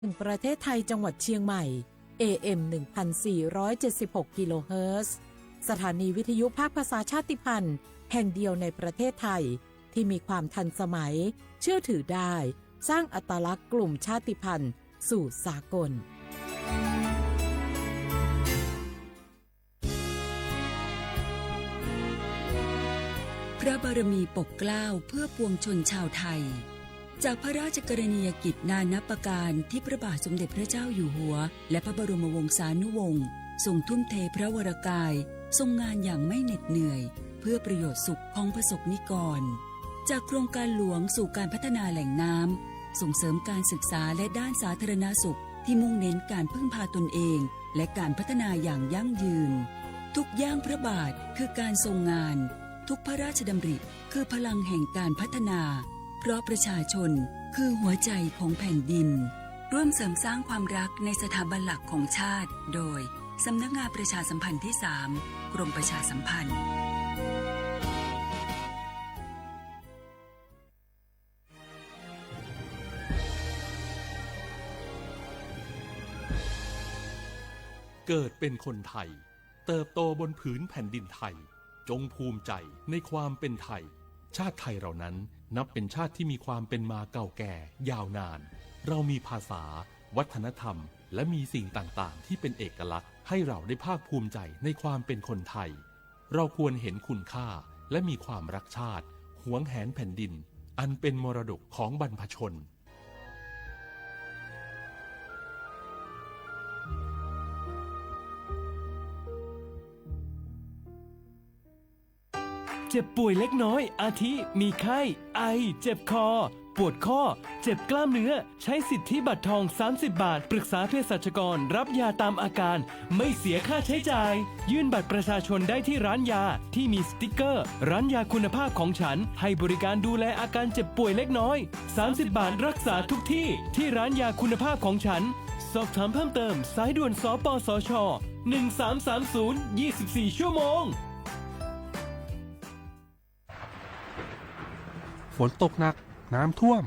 แห่งประเทศไทย จังหวัดเชียงใหม่ เอ เอ็ม หนึ่งพันสี่ร้อยเจ็ดสิบหก กิโลเฮิรตซ์ สถานีวิทยุภาคภาษาชาติพันธุ์แห่งเดียวในประเทศไทย ที่มีความทันสมัย เชื่อถือได้ สร้างอัตลักษณ์กลุ่มชาติพันธุ์สู่สากล พระบารมีปกเกล้าเพื่อปวงชนชาวไทย จากพระราชกรณียกิจนานับประการที่พระบาทสมเด็จพระเจ้าอยู่หัว และพระบรมวงศานุวงศ์ทรงทุ่มเทพระวรกาย ทรงงานอย่างไม่เหน็ดเหนื่อย เพื่อประโยชน์สุขของประสบนิกร จากโครงการหลวงสู่การพัฒนาแหล่งน้ำ ส่งเสริมการศึกษาและด้านสาธารณสุขที่มุ่งเน้นการพึ่งพาตนเอง และการพัฒนาอย่างยั่งยืน ทุกย่างพระบาทคือการทรงงาน ทุกพระราชดำริคือพลังแห่งการพัฒนา เพราะประชาชนคือหัวใจของแผ่นดิน ร่วมเสริมสร้างความรักในสถาบันหลักของชาติ โดย สำนักงานประชาสัมพันธ์ที่สาม กรมประชาสัมพันธ์ เกิดเป็นคนไทย เติบโตบนผืนแผ่นดินไทย จงภูมิใจในความเป็นไทย ชาติไทยเรานั้นนับเป็นชาติที่มีความเป็นมาเก่าแก่ยาวนาน เรามีภาษา วัฒนธรรม และมีสิ่งต่างๆ ที่เป็นเอกลักษณ์ ให้เราได้ภาคภูมิใจในความเป็นคนไทย เราควรเห็นคุณค่า และมีความรักชาติ หวงแหนแผ่นดิน อันเป็นมรดกของบรรพชน เจ็บป่วยเล็กน้อย อาทิ มีไข้ ไอ เจ็บคอ ปวดข้อ เจ็บกล้ามเนื้อ ใช้สิทธิบัตรทอง สามสิบ บาท ปรึกษาเภสัชกร รับยาตามอาการ ไม่เสียค่าใช้จ่าย ยื่นบัตรประชาชนได้ที่ร้านยาที่มีสติ๊กเกอร์ ร้านยาคุณภาพของฉัน ให้บริการดูแลอาการเจ็บป่วยเล็กน้อย สามสิบ บาทรักษาทุกที่ ที่ร้านยาคุณภาพของฉัน สอบถามเพิ่มเติม สายด่วน สปสช หนึ่งสามสามศูนย์ ยี่สิบสี่ ชั่วโมง ฝนตกหนัก น้ำท่วม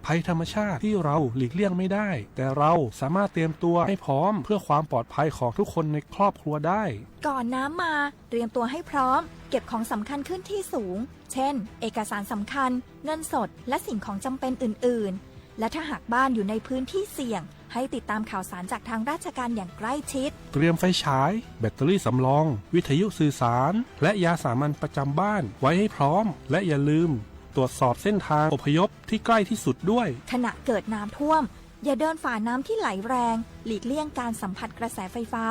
ภัยธรรมชาติที่เราหลีกเลี่ยงไม่ได้ แต่เราสามารถเตรียมตัวให้พร้อมเพื่อความปลอดภัยของทุกคนในครอบครัวได้ ก่อนน้ำมา เตรียมตัวให้พร้อม เก็บของสำคัญขึ้นที่สูง เช่น เอกสารสำคัญ เงินสด และสิ่งของจำเป็นอื่นๆ และถ้าหากบ้านอยู่ในพื้นที่เสี่ยง ให้ติดตามข่าวสารจากทางราชการอย่างใกล้ชิด เตรียมไฟฉาย แบตเตอรี่สำรอง วิทยุสื่อสาร และยาสามัญประจำบ้านไว้ให้พร้อม และอย่าลืมตรวจสอบเส้นทางอพยพที่ใกล้ที่สุดด้วย ขณะเกิดน้ำท่วม อย่าเดินฝ่าน้ำที่ไหลแรง หลีกเลี่ยงการสัมผัสกระแสไฟฟ้า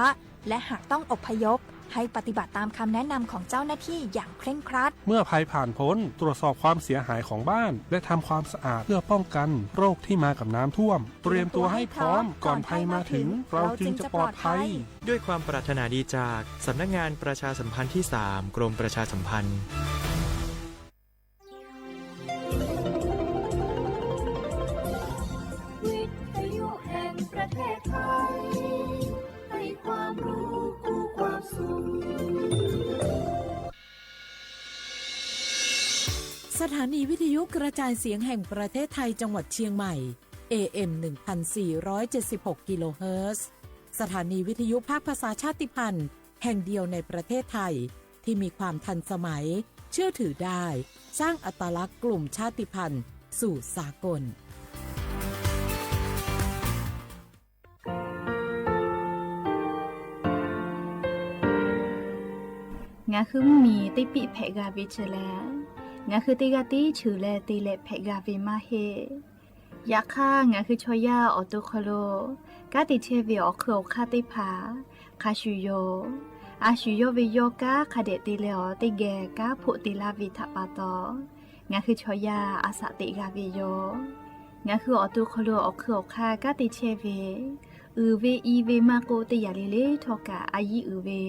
และหากต้องอพยพ ให้ปฏิบัติตามคำแนะนำของเจ้าหน้าที่อย่างเคร่งครัด เมื่อภัยผ่านพ้น ตรวจสอบความเสียหายของบ้าน และทำความสะอาดเพื่อป้องกันโรคที่มากับน้ำท่วม เตรียมตัวให้พร้อมก่อนภัยมาถึง เราจึงจะปลอดภัย ด้วยความปรารถนาดีจากสำนักงานประชาสัมพันธ์ที่สาม กรมประชาสัมพันธ์ วิทยุแห่งประเทศไทย ให้ความรู้คู่ความสุข สถานีวิทยุกระจายเสียงแห่งประเทศไทย จังหวัดเชียงใหม่ เอ เอ็ม หนึ่งพันสี่ร้อยเจ็ดสิบหก กิโลเฮิรตซ์ สถานีวิทยุภาคภาษาชาติพันธุ์แห่งเดียวในประเทศไทย ที่มีความทันสมัย เชื่อถือได้ สร้างอัตลักษณ์กลุ่มชาติพันธุ์สู่สากล Ngaˬ hui mvuhˇ miˬ teˇ piˆ hpehꞈ g'a ve chi lehˬ, ngaˬ hui teˇ g'aˇ tiˉ cheuˬ leh te leh hpehꞈ g'a ve maˇ heˆ. Yaꞈ hk'aˇ, ngaˬ hui chaw yaˇ awˬ to hk'aw lo kanˉ te chehˇ ve awˬ hk'eun awˬ hk'aˇ teˇ hpaˍ hk'a shuˍ yoˬ. A shuˍ yawˇ ve yawˇ kanˉ hk'a dehꞈ te leh awˬ teˇ geh kanˉ hpoˆ te laˇ ve htaꞈ pa taw, ngaˬ hui chaw yaˇ a shaꞈ teꞈ g'a ve yoˬ. Ngaˬ hui awˬ to hk'aw lo awˬ hk'eun awˬ hk'aˇ kanˉ te chehˇ ve, uiˍ ve i ve maˇ k'oˆ, teˇ yanˇ le le htawˇ kaꞈ a yiˉ uiˍ ve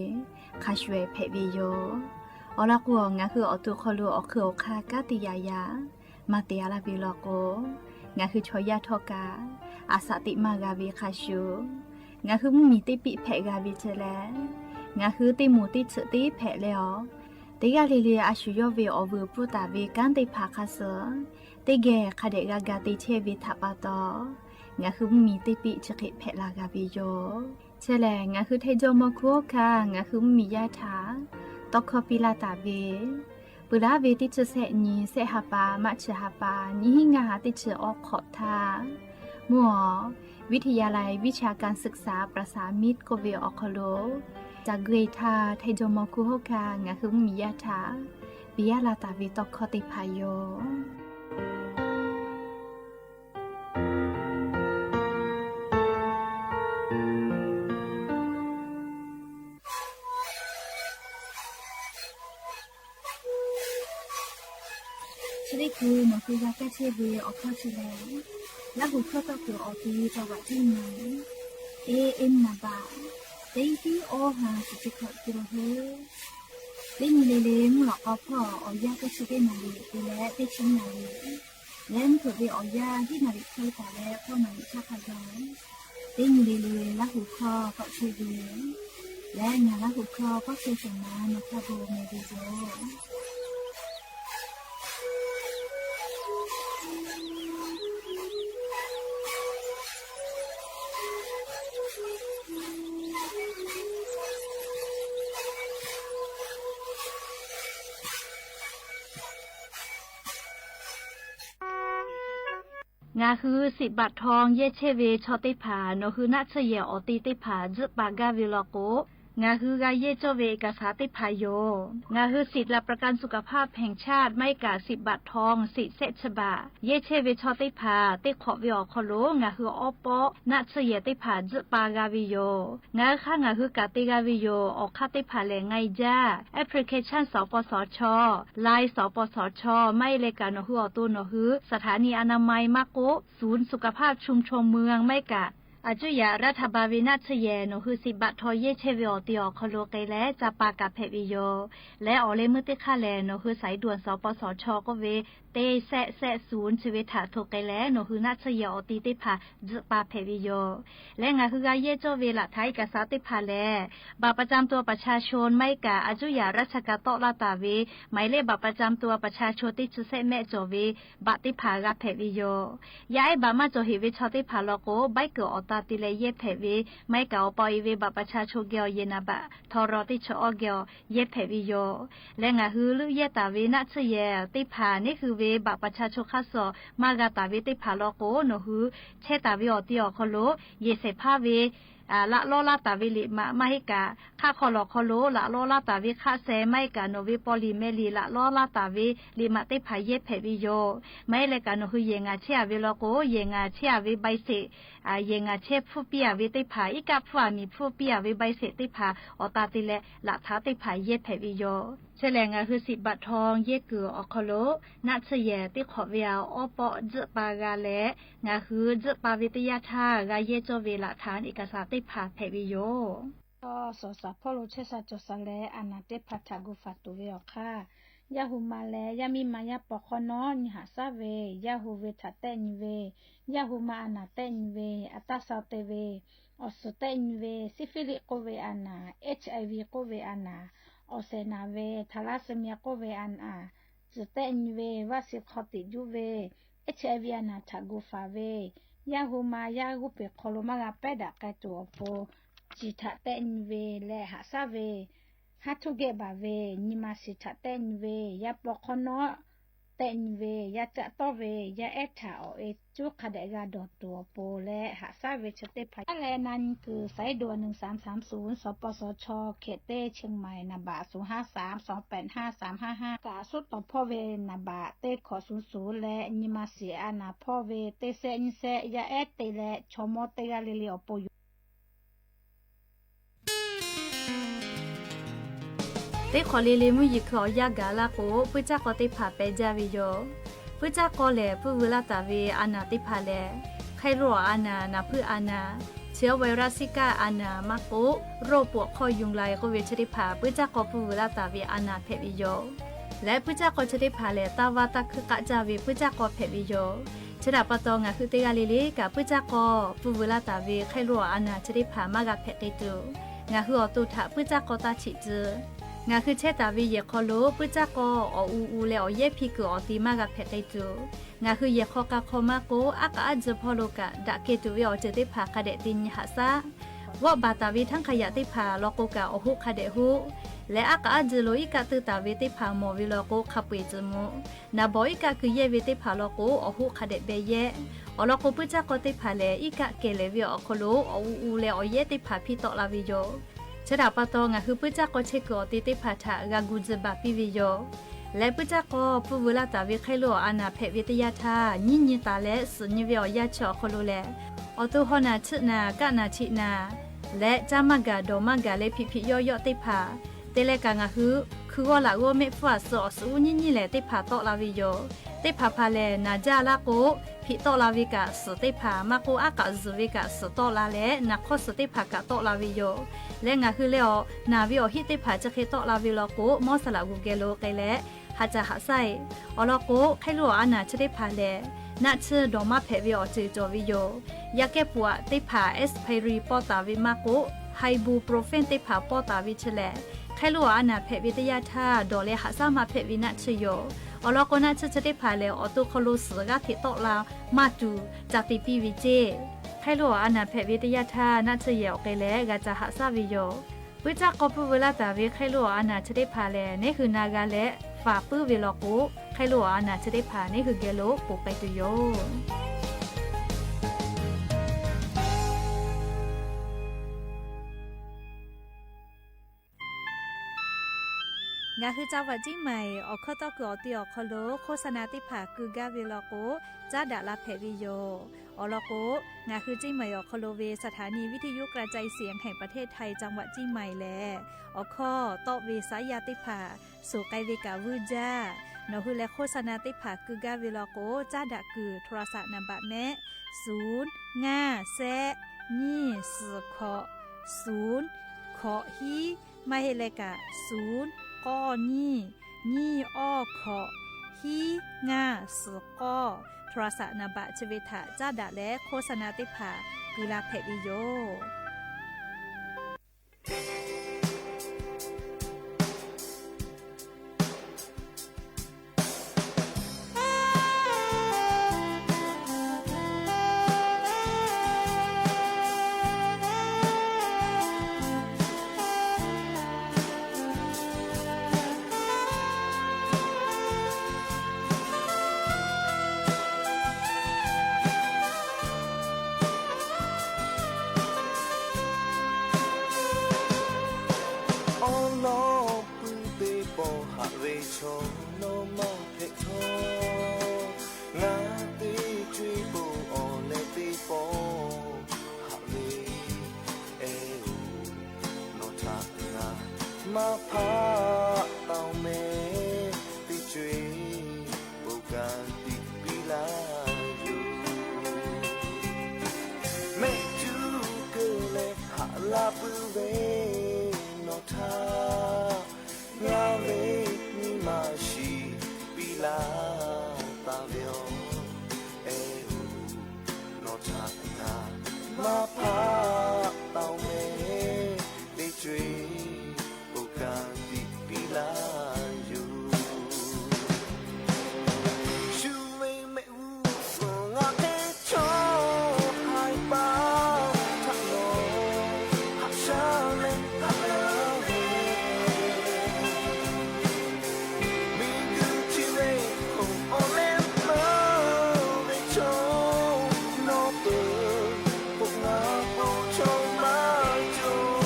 hk'a shuˍ hpehꞈ ve yoˬ. Awˬ lawn k'o, ngaˬ hui awˬ to hk'aw lo awˬ hk'eun awˬ hk'aˇ kanˉ te yaꞈ yaꞈ maˇ te a laˇ ve law k'o, ngaˬ hui chaw yaˇ htawˇ kaꞈ a shaꞈ teꞈ maˇ g'a ve hk'a shuˍ, ngaˬ hui mvuhˇ miˬ teˇ piˆ hpehꞈ g'a ve chi lehˬ, ngaˬ hui teˇ moˍ teˇ tsuhꞈ teˇ hpehꞈ leh awˬ, teˇ g'aˇ le le a shuˍ yawˇ ve awˬ vuiˬ pfuhˇ taˍ ve kanˉ teˇ hpaˍ hk'a suh teˇ geh hk'a dehꞈ g'a ga te chehˇ ve htaꞈ pa taw, ngaˬ hui mvuhˇmiˬ teˇ piˆ chi hk'e hpehꞈ la g'a ve yoˬ. Chi lehˬ, ngaˬ hui Htaiˇ jawˇ mawˇ hkuˇ hawˉ hkanˇ ngaˬ hui mvuhˇmiˬ yaˇ htaꞈ tawˇ hkawˇ piˇ laˇ taˍ ve, peuˬ laˉ ve teˇ chi sehˆ nyi, sehˆ ha pa, March ha pa, nyiˇ hinˉ ngaˇ ha teˇ chi awˬ hk'awꞈ htaˇ, mvuhˇ awˬ วิทยาลัยวิชาการศึกษาประสามิตร k'oˆ ve awˬ hk'aw lo, caˬ gui htaˇ Htaiˇ jawˇ mawˇ hkuˇ hawˉ hkanˇ ngaˬ hui mvuhˇmiˬ yaˇ htaꞈ piˇ laˇ taˍ ve tawˇ hkawˇ teˇ hpaˍ yoˬ. Chi teˇ hkui nawˬ hui g'a kaˇ chehˇ ve awˬ hkawˇ chi lehˬ, Laˇ huˍ hkawˇ tawˇ kuiˬ awˬ ti taw g'aꞈ teˇ nyi, A M naˍ baꞈ teˇ hiˉ awˇ ha chi teˇ hkawꞈ te la hui. Teˇ nyi le le mvuhˇ lawꞈ k'aw hpawˇ awˬ yanˇ teˇ chi teˇ naˍ riˍ te leh teˇ chi naˍ riˍ, leh mvuhˇ hpeuꞈ ve awˬ yanˇ hiˉ naˍ riˍ hkawˇ taˍ leh k'awˇ naˍ riˍ htaˇ hk'a gaˬ, teˇ nyi le le Laˇ huˍ hkawˇ k'awꞈ chehˇ ve, leh ngaˬ Laˇ huˍ hkawˇ k'awꞈ chehˇ shawˍ naˍ nawˬ htaꞈ bon meh ve yoˬ. Ngaˬ hui siꞈ baꞈ htaw yehˇ chehˇ ve chaw teˇ hpaˍ nawˬ hui naˆ tsuhˇ yehˬ awˬ te teˇ hpaˍ tzuhˆ pa gaˇ ve law k'o, ngaˬ hui g'a yehˇ cawˇ ve เอกสาร teˇ hpaˍ yoˬ. Ngaˬ hui สิทธิ์หลักประกันสุขภาพแห่งชาติ maˇ heˆ kaꞈ siꞈ baꞈ htaw siꞈ sehˆ chi baꞈ yehˇ chehˇ ve chaw teˇ hpaˍ teˇ hk'awꞈ ve awˬ hk'aw lo ngaˬ hui awˉ pawˆ naˆ tsuhˇ yehˬ teˇ hpaˍ tzuhˆ pa g'a ve yoˬ. Ngaˬ hui hk'aˇ ngaˬ hui kaꞈ te g'a ve yoˬ. Awˬ hk'aˇ teˇ hpaˍ lehˬ, งานจ้าง application สปสช. Line สปสช. Maˇ heˆ leh kaꞈ nawˬ hui awˬ to nawˬ hui สถานีอนามัย maˇ k'oˆ ศูนย์สุขภาพชุมชนเมือง maˇ heˆ kaꞈ อายุ รัฐบาล ve naˆ tsuhˇ yehˬ nawˬ hui siꞈ baꞈ htaw yehˇ chehˇ ve awˬ te awˬ hk'aw lo k'ai leh ca pa kaꞈ hpehꞈ ve yoˬ. Leh awˬ leh meuˇ teˇ hk'aˇ lehˬ, nawˬ hui สายด่วน สปสช k'oˆ ve teˇ sehˆ sehˆ ศูนย์ chi ve htaꞈ hto k'ai leh nawˬ hui naˆ tsuhˇ yehˬ awˬ te teˇ hpaˍ tzuhˆ pa hpehꞈ ve yoˬ. Leh ngaˬ hui g'a yehˇ cawˇ ve laꞈ htaꞈ เอกสาร teˇ hpaˍ lehˬ, บัตรประจำตัวประชาชน maˇ heˆ kaꞈ อายุ ราชการ tawˆ laˇ taˍ ve หมายเลขบัตรประจำตัวประชาชน teˇ chi sehˆ mehˆ cawˬ ve baꞈ teˇ hpaˍ g'a hpehꞈ ve yoˬ. Yaˇ ehˉ baꞈ maˇ cawˬ heꞈ ve chaw teˇ hpaˍ law k'o, ใบเกิด awˬ ta te leh yehˇ hpehꞈ ve, maˇ heˆ kaꞈ awˬ pa awˬ e ve บัตรประชาชน geh awˬ yehˬ naˍ baꞈ htaw raw teˇ chi awˇ geh awˬ yehˇ hpehꞈ ve yoˬ. Leh ngaˬ hui leuˆ yehˇ taˍ ve naˆ tsuhˇ yehˬ teˇ hpaˍ neˉ hui ve บัตรประชาชน hk'aˇ suh maˇ g'a taˍ ve teˇ hpaˍ law k'o, nawˬ hui chehˇ taˍ ve awˬ te awˬ hk'aw lo yehˬ shehˍ hpaˇ ve laꞈ lawˉ laˇ taˍ ve liꞈ maꞈ maˇ heˆ kaꞈ, hk'aˆ hk'aw lawˬ hk'aw lo laꞈ lawˉ laˇ taˍ ve hk'aˆ sheh, maˇ heˆ kaꞈ nawˬ ve paw liꞈ meh liꞈ laꞈ lawˉ laˇ taˍ ve liꞈ maꞈ teˇ hpaˍ yehˇ hpehꞈ ve yoˬ. Maˇ heˆ leh kaꞈ nawˬ hui yehˬ ngaˬ chehˇ a ve law k'o, yehˬ ngaˬ chehˇ a ve ใบเสร็จ, yehˬ ngaˬ chehˇ hpfuhˇ piˇ a ve teˇ hpaˍ, iˉ kaˆ hpfuhˇ a miˬ hpfuhˇ piˇ a ve ใบเสร็จ teˇ hpaˍ awˬ ta te leh laꞈ htaꞈ teˇ hpaˍ yehˇ hpehꞈ ve yoˬ. Chi lehˬ, ngaˬ hui siꞈ baꞈ htaw yehˇ kuiˬ awˬ hk'aw lo naˆ tsuhˇ yehˬ teˇ hk'awꞈ ve awˉ pawˆ tzuhˆ pa g'a leh, ngaˬ hui tzuhˆ pa ve teˇ yanˇ htaˇ g'a yehˇ cawˇ ve laꞈ htaꞈ เอกสาร teˇ hpaˍ hpehꞈ ve yoˬ. Awˬ suhˍ shaˍ hpawˇ lo chehˇ sha cawˬ sha leh, a naˍ teˇ hpaˍ htaꞈ gu faˍ tuˬ ve awˬ hk'aˇ, yaˇ hu ma leh yaˇ miˇ ma yaˇ paw hk'awˇ nawˉ nyi haꞈ shaˉ ve, yaˇ hu ve htaꞈ tehˆ nyi ve, yaˇ hu ma a naˍ tehˆ nyi ve, a taˇ sha te ve, awˬ suhˍ tehˆ nyi ve, ซิฟิลิส k'oˆ ve a naˍ, HIV k'oˆ ve a naˍ, awˬ shehˍ naˍ ve, ทาลัสซีเมีย k'oˆ ve a naˍ, tcuhˬ tehˆ nyi ve, vaˇ shiˍ hk'aw tiꞈ juˇ ve, HIV a naˍ htaꞈ gu faˍ ve, yaˇ hu ma yaˇ g'uˇ peˬ hk'aw lo maˇ g'a pehˉ daꞈ k'ai tuˬ awˬ pon, ciˬ htaꞈ tehˆ nyi ve leh haꞈ shaˉ ve, haˉ htuˇ gehˆ baˬ ve, nyi ma shiˍ htaꞈ tehˆ nyi ve, yaˇ paw hk'awˇ nawˉ tehˆ nyi ve, yaˇ caˆ tawˇ ve, yaˇ ehˉ htaꞈ awˬ e cuˉ hk'a dehꞈ g'a dawˬ tuˬ awˬ pon leh haꞈ shaˉ ve chi teˇ hpaˍ. Aˉ leh na nyi kuiˬ สายด่วน หนึ่งสามสามศูนย์ สปสช เขตเต้ เชียงใหม่ naˍ baꞈ ศูนย์ห้าสาม สองแปดห้า สามห้าห้า kaꞈ suhˉ tawˍ hpawˇ ve naˍ baꞈ teˇ hkawꞈ ศูนย์ศูนย์ leh nyi ma shiˍ a naˍ hpawˇ ve teˇ sehˆ nyiˇ sehˆ yaˇ ehˉ te leh chaw mawˇ teˇ g'aˇ le le awˬ pon yoˬ. Teˇ hk'awꞈ le le mvuhˇ yeˬ hkui awˬ yanˇ gaˬ laˇ k'o, puiˉ caˇ k'aw teˇ hpaˍ pehˬ jaˇ ve yoˬ. Puiˉ caˇ k'aw lehˬ, puiˇ veu laˇ taˍ ve a naˍ teˇ hpaˍ lehˬ, hk'ai lo a naˍ, naˍ hpuiˇ a naˍ, chi awˬ ไวรัสซิก้า a naˍ maˇ k'oˆ, โรคปวดข้อยุงลาย k'oˆ ve chi teˇ hpaˍ puiˉ caˇ k'aw puiˇ veu laˇ taˍ ve a naˍ hpehꞈ ve yoˬ. Leh puiˉ caˇ k'aw chi teˇ hpaˍ lehˬ, taˇ vaˇ taˇ hkuiˇ k'aˆ jaˇ ve puiˉ caˇ k'aw hpehꞈ ve yoˬ. Chi htaꞈ pa taw, ngaˬ hui teˇ g'aˇ le le kaꞈ puiˉ caˇ k'aw puiˇ veu laˇ taˍ ve hk'ai lo a naˍ chi teˇ hpaˍ maˇ g'a hpehꞈ k'ai tuˬ, ngaˬ hui awˬ to htaꞈ puiˉ caˇ k'aw taˇ cheꞈ tcuh. Ngaˬ hui chehˇ taˍ ve yehˬ hk'aw lo puiˉ caˇ k'aw awˬ u u leh awˬ yehˉ hpiˇ kuiˬ awˬ te maˇ g'a hpehꞈ k'ai tuˬ, ngaˬ hui yehˬ hk'aw k'a hk'aw maˇ k'oˆ, aˉ k'aꞈ aˉ ji hpawˇ lo kaꞈ daꞈ keh tuˬ ve awˬ ceuˬ teˇ hpaˍ hk'a dehꞈ te nyi haꞈ shaˉ. Vawˆ baˬ taˍ ve htaˇ hk'a yaꞈ teˇ hpaˍ law k'o kaꞈ awˬ hoˆ hk'a dehꞈ hoˆ. Leh aˉ k'aꞈ aˉ ji lo iˉ kaˆ teuˇ taˍ ve teˇ hpaˍ mawˬ ve law k'o hk'a peu-eˬ tcuh mvuh. Naˍ bawˍ iˉ kaˆ keu yehˇ ve teˇ hpaˍ law k'o awˬ hoˆ hk'a dehꞈ beh yehˇ. Awˬ lawn k'o, puiˉ caˇ k'aw teˇ hpaˍ lehˬ, iˉ kaˆ kehˬ lehˍ ve awˬ hk'aw lo awˬ u u leh awˬ yehˉ teˇ hpaˍ hpiˇ tawˆ la ve yoˬ. Chi htaꞈ pa taw, ngaˬ hui puiˉ caˇ k'aw chehˇ kuiˬ awˬ te teˇ hpaˍ htaꞈ g'a gu tcuh baˬ piˇ ve yoˬ. Leh puiˉ caˇ k'aw pfuhˇ veu laˇ taˍ ve hk'aˇ lo awˬ a naˍ hpehꞈ ve teˇ yanˇ htaˇ, nyiˇ nyi taˍ leh suhˍ nyi ve awˬ yanˇ chi awˬ hk'aw lo lehˬ, awˬ to haw naˬ chiˆ naˬ kaˆ naˬ chiˆ naˬ leh caˇ maˇ gaˬ dawˬ maˇ gaˬ leh hpiꞈ hpiꞈ yawˆ yawˆ teˇ hpaˍ te leh kaꞈ ngaˬ hui hkui g'awˇ laꞈ g'awˇ mehˆ hpfuhˇ aˬ suh awˬ suhˍ uˉ nyiˇ nyiˇ lehˬ teˇ hpaˍ tawˆ la ve yoˬ. Teˇ hpaˍ hpaˍ lehˬ, naˬ jaˇ laˇ k'o, hpiꞈ tawˆ la ve kaꞈ suhˍ teˇ hpaˍ maˇ k'oˆ, aˉ k'aꞈ zuhˬ ve kaꞈ suhˍ tawˆ la leh naˬ hk'awˇ suhˍ teˇ hpaˍ kaꞈ tawˆ la ve yoˬ. Leh ngaˬ hui lehˬ, awˬ naˬ ve awˬ hiˆ teˇ hpaˍ chi hk'e tawˆ la ve law k'o, mawˇ saˍ laꞈ g'uˬ geh lo k'ai leh haꞈ caˬ haꞈ shaˉ-eˬ. Awˬ lawn k'o, hk'aˇ lo awˬ a naˍ chi teˇ hpaˍ lehˬ, naˆ tsuhˇ dawˬ maˇ hpehꞈ ve awˬ ceuˬ cawˬ ve yoˬ. Yaꞈ kehˉ pfuhˍ aꞈ teˇ hpaˍ expiry pawˇ taˍ ve maˇ k'oˆ, ibuprofen teˇ hpaˍ pawˇ taˍ ve chi lehˬ, hk'aˇ lo awˬ a naˍ hpehꞈ ve teˇ yanˇ htaˇ dawˬ leh haꞈ shaˉ maˇ hpehꞈ ve naˆ tsuhˇ yoˬ. Awˬ lawn k'o, naˆ tsuhˇ chi teˇ hpaˍ lehˬ, awˬ to hk'aw lo suhˍ g'aˇ hteꞈ tawˆ la maˇ tuˬ ca te piˇ ve ceˇ. Hk'aˇ lo awˬ a naˍ hpehꞈ ve teˇ yanˇ htaˇ naˆ tsuhˇ yehˬ awˬ k'ai leh g'a ca haꞈ shaˉ ve yoˬ. Puiˉ caˇ k'aw pfuhˇ veu laˇ taˍ ve hk'aˇ lo awˬ a naˍ chi teˇ hpaˍ lehˬ, neˉ hui na g'a leh faˍ puiˉ ve law k'o, hk'aˇ lo awˬ a naˍ chi teˇ hpaˍ neˉ hui geh lo poˬ k'ai tuˬ yoˬ. Ngaˬ hui จังหวัดเชียงใหม่ awˬ hkawˇ tawˇ kuiˬ awˬ te awˬ hk'aw lo โฆษณา teˇ hpaˍ keu gaˇ ve law k'o, caˉ daꞈ la hpehꞈ ve yoˬ. Awˬ lawn k'o, ngaˬ hui เชียงใหม่ awˬ hk'aw lo ve สถานีวิทยุกระจายเสียงแห่งประเทศไทย จังหวัดเชียงใหม่ lehˬ, awˬ hkawˇ tawˆ ve saˉ yaˇ teˇ hpaˍ suhˍ k'ai ve kaꞈ vuiˇ jaˇ. Nawˬ hui lehˬ โฆษณา teˇ hpaˍ keu gaˇ ve law k'o, caˉ daꞈ kuiˬ โทรศัพท์ นามบัตร mehˆ, suˍ, ngaˇ, shehˆ, nyiˇ, suhˍ hkawꞈ, suˍ, hkawꞈ hiˉ, maˇ heˆ leh kaꞈ suˍ, k'awˇ nyiˇ, nyiˇ awˇ hkawꞈ, hiˉ ngaˇ suhˍ k'awˇ, โทรศัพท์ นามบัตร chi ve htaꞈ caˉ daꞈ leh โฆษณา teˇ hpaˍ keu la hpehꞈ ve yoˬ. Awˬ lawn pui teˇ pawˆ haꞈ ve chaw nawˬ maˇ hpehꞈ htawˇ, ngaˬ teˇ co-e pon awˬ leh teˇ pawˆ haꞈ ve, eh oˬ, nawˬ htaꞈ ngaˬ maˇ hpaˆ taˍ-oˬ mehˍ. Teˇ co-e pon ka tiꞈ piˇ laˇ yoˬ. Mehˆ cuˉ keu leh haꞈ laˇ puiˉ ve nawˬ htaꞈ ngaˬ ve nyi ma shiˍ piˇ laˇ taˍ ve yoˬ. Eh oˬ, nawˬ htaꞈ ngaˬ maˇ hpaˆ taˍ-oˬ mehˍ. Teˇ co-e pon ka tiꞈ piˇ laˇ yoˬ. Shu ve mehˆ g'uˇ suhˍ ngaˬ hk'e chaw haiˬ paˍ htaꞈ nawˬ haꞈ shaˉ leh haꞈ laˇ ve, miˬguiˬ chi ve awˬ leh leuˉ ve chaw nawˬ peuˬ k'o ngaˬ k'o chaw maˇ cawˬ.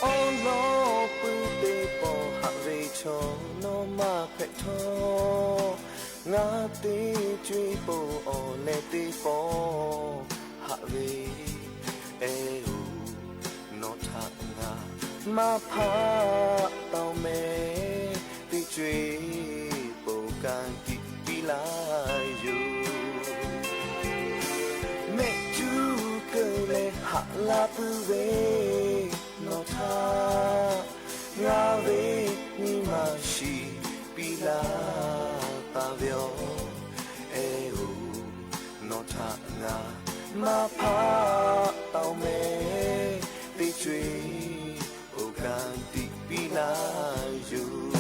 Awˬ lawn pui teˇ pawˆ haꞈ ve chaw nawˬ maˇ hpehꞈ htawˇ, Ngaˬ teˇ co-e po awˬ leh teˇ pawˆ haꞈ ve, eh-oˬ, nawˬ htaꞈ ngaˬ maˇ hpaˆ taw mehˍ. Teˇ co-e po ka tiꞈ piˇ laˇ yoˬ. Mehˆ cuˉ keu leh haꞈ laˇ puiˉ ve, nawˬ htaꞈ ngaˬ ve nyi ma shiˍ piˇ laˇ taˍ ve yoˬ. Eh-oˬ, nawˬ htaꞈ ngaˬ maˇ hpaˆ taw mehˍ. Teˇ co-e po ka tiꞈ piˇ laˇ yoˬ.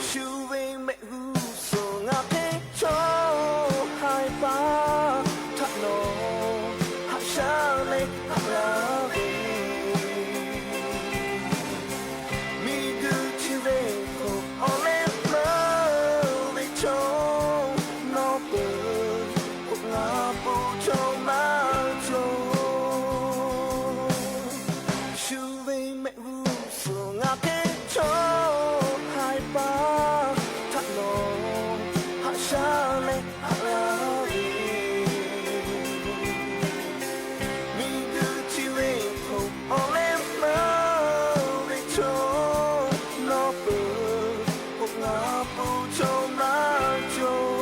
Shu ve mehˆ g'uˇ suhˍ ngaˬ hk'e chaw haiˬ paˍ htaꞈ nawˬ haꞈ shaˉ leh haꞈ laˇ ve, miˬguiˬ chi ve hk'oˆ awˬ leh meuˇ ve chaw, nawˬ peuˬ k'o ngaˬ po chaw maˇ cawˬ. Shu ve mehˆ g'uˇ suhˍ ngaˬ hk'e chaw haiˬ paˍ htaꞈ nawˬ haꞈ shaˉ leh haꞈ laˇ ve, miˬguiˬ chi ve hk'oˆ awˬ leh meuˇ ve chaw, nawˬ peuˬ k'o ngaˬ po chaw maˇ cawˬ.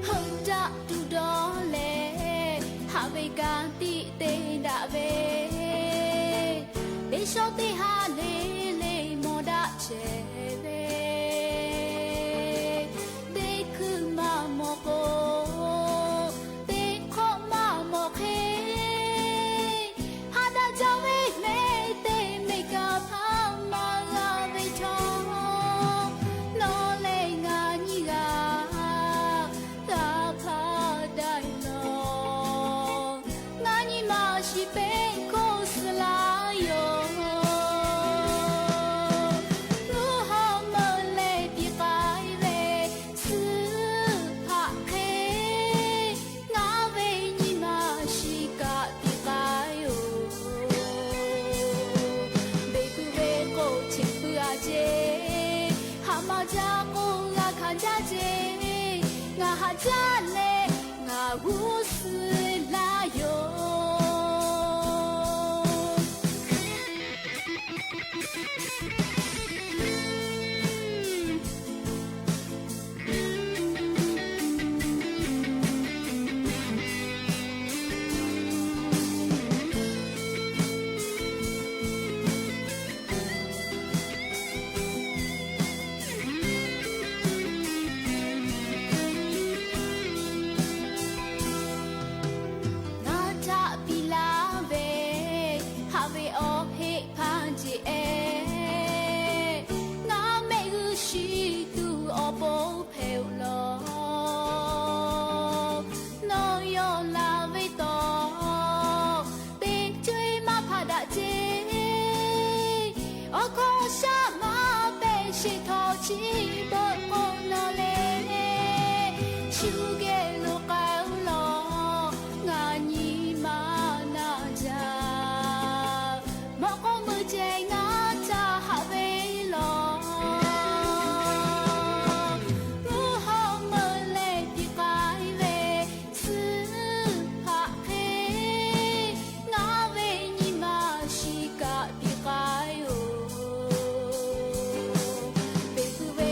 Heuˆ daꞈ tuˬ dawˇ leh, haꞈ ve ka tiꞈ te daꞈ ve, teˇ shawˉ teˇ ha le le mawˬ daꞈ chehˇ ve, teˇ hkui maˇ mawˬ k'o, teˇ hk'awꞈ maˇ mawˬ hk'e, haꞈ daꞈ jaˇ ve mehˆ teˇ mehˆ kaꞈ hpaˇ maˇ g'a ve chaw, nawˬ leh ngaˬ nyi g'a g'a hpaˇ daꞈ lawˬ. Ngaˬ nyi ma shiˍ peˆ hkawˇ suh laˇ yoˬ. Luˬ hawˉ meuˇ leh tiꞈ k'ai ve, suhˉ hpaꞈ hk'e, ngaˬ ve nyi ma shiˍ kaꞈ tiꞈ k'ai-oˬ. Beˬ tuˬ ve k'o cheꞈ puiˉ a ceˇ, haꞈ maˇ jaˇ k'o g'a hkanˍ jaˇ ceˇ, ngaˬ haꞈ jaˇ leh ngaˬ g'uˇ suhˍ laˇ yoˬ. Ngaˬ htaꞈ piˇ laˇ ve, haꞈ ve awˬ heˆ hpaˇ jeˬ ehˉ, ngaˬ mehˆ g'uˇ shiˍ tuˬ awˬ pon hpehꞈ-oˬ lawˬ. Nawˬ yawˇ laˬ ve taw, teˇ co-e maˇ hpaˇ daꞈ ceˇ. Awˬ hkawˇ shaˉ maˇ pehꞈ sheˍ htawˇ, chi beuꞈ k'o nawˬ lehˬ, shu geh lo k'ai-oˬ lawˬ. Ngaˬ nyi ma naˬ jaˇ, mawꞈ k'aw meuˇ ceh ngaˬ htaꞈ haꞈ ve lawˬ. Luˬ hawˉ meuˇ leh tiꞈ k'ai ve, suhˉ hpaꞈ hk'e, ngaˬ ve nyi ma shiˍ kaꞈ tiꞈ k'ai-oˬ. Beˬ tuˬ ve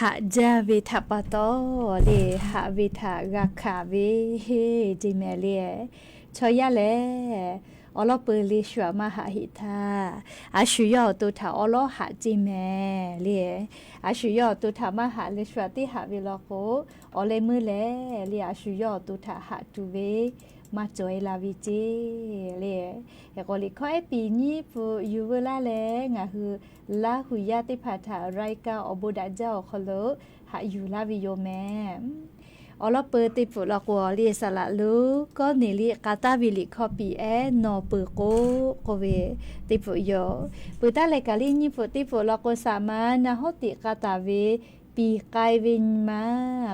Haꞈ jaˇ ve htaꞈ pa taw le, haꞈ ve htaꞈ g'a hkanˍ ve ceˇ mehˍ le. Chaw yaˇ lehˬ, awˬ lawn peuˬ le shu aꞈ maˇ haꞈ heˆ htaˇ, a shu yawˇ awˬ to htaꞈ awˉ lawˉ haꞈ ceˇ mehˍ le. A shu yawˇ awˬ to htaꞈ maˇ haꞈ leh shu aꞈ teˇ haꞈ ve law k'o, awˬ leh meuˇ lehˬ le a shu yawˇ awˬ to htaꞈ haꞈ tuˬ ve maˇ cawˬ e la ve ceˇ le. Hk'e k'o liꞈ hkawˇ ehˉ piˍ nyiˇ pfuhꞈ yuˬ veu laˇ leh ngaˬ hui Laˇ hu yaˇ teˇ hpaˍ htaꞈ รายการ awˬ bon daꞈ jaˇ awˬ hk'aw lo haꞈ yuˬ laˇ ve yoˬ mehˍ. Awˬ lawn peuˬ teˇ pfuhꞈ law k'o le saˍ laꞈ lonˉ Kawˇneˍliˆ k'a taˍ ve liꞈ hkawˇ piˍ ehˉ nawˬ peuˬ k'o k'oˆ ve teˇ pfuhꞈ yoˬ. Peuˬ taˉ leh kaꞈ le nyiˇ pfuhꞈ teˇ pfuhꞈ law k'o saˍ ma naˍ hawˉ tiꞈ k'a taˍ ve piˍ k'ai ve nyi ma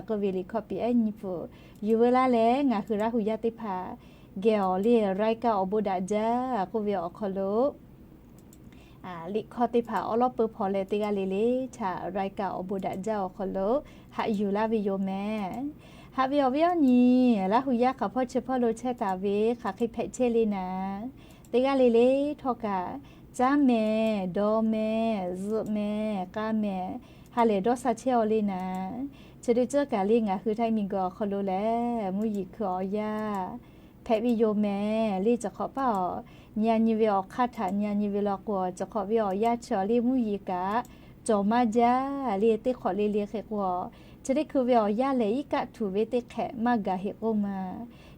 k'oˆ ve liꞈ hkawˇ piˍ ehˉ nyiˇ pfuhꞈ yuˬ veu laˇ leh ngaˬ hui Laˇ hu yaˇ teˇ hpaˍ geh awˬ le รายการ awˬ bon daꞈ jaˇ k'oˆ ve awˬ hk'aw lo liꞈ hkawˇ teˇ hpaˍ awˉ lawˉ peu hpaw leh teˇ g'aˇ le le htaꞈ รายการ awˬ bon daꞈ jaˇ awˬ hk'aw lo haꞈ yuˬ laˇ ve yoˬ mehˍ. Haꞈ ve awˬ viˉ awˬ nyi, Laˇ hu yaˇ hk'aˬ hpawˇ chi hpawˇ lo chehˇ taˍ ve hk'aˬ hk'e hpehꞈ chehˇ le naˍ, teˇ g'aˇ le le htawˇ kaꞈ caˉ mehˍ, dawˇ mehˍ, zuhꞈ mehˍ, k'a mehˍ, ha lehˬ dawˇ sha chehˇ aw le naˍ. Chi teˇ ceuˬ kaꞈ le ngaˬ hui Htaiˇ miˬguiˬ awˬ hk'aw lo lehˬ mvuhˇ yeˬ hkui awˬ yaˇ hpehꞈ ve yoˬ mehˍ le. Cawˬ hk'awꞈ paˇ awˬ nyi a nyi ve awˬ hk'aˇ htaꞈ nyi a nyi ve law k'o, cawˬ hk'awꞈ ve awˬ yaˇ chi awˬ le mvuhˇ yeˬ kaꞈ cawˬ maˇ jaˇ le. Teˇ hk'awꞈ le le hk'e k'o, chi teˇ hkui ve awˬ yaˇ lehˬ iˉ kaˆ htuꞈ ve teˇ hk'ehꞈ maˇ gaˬ heˆ k'oˆ ma.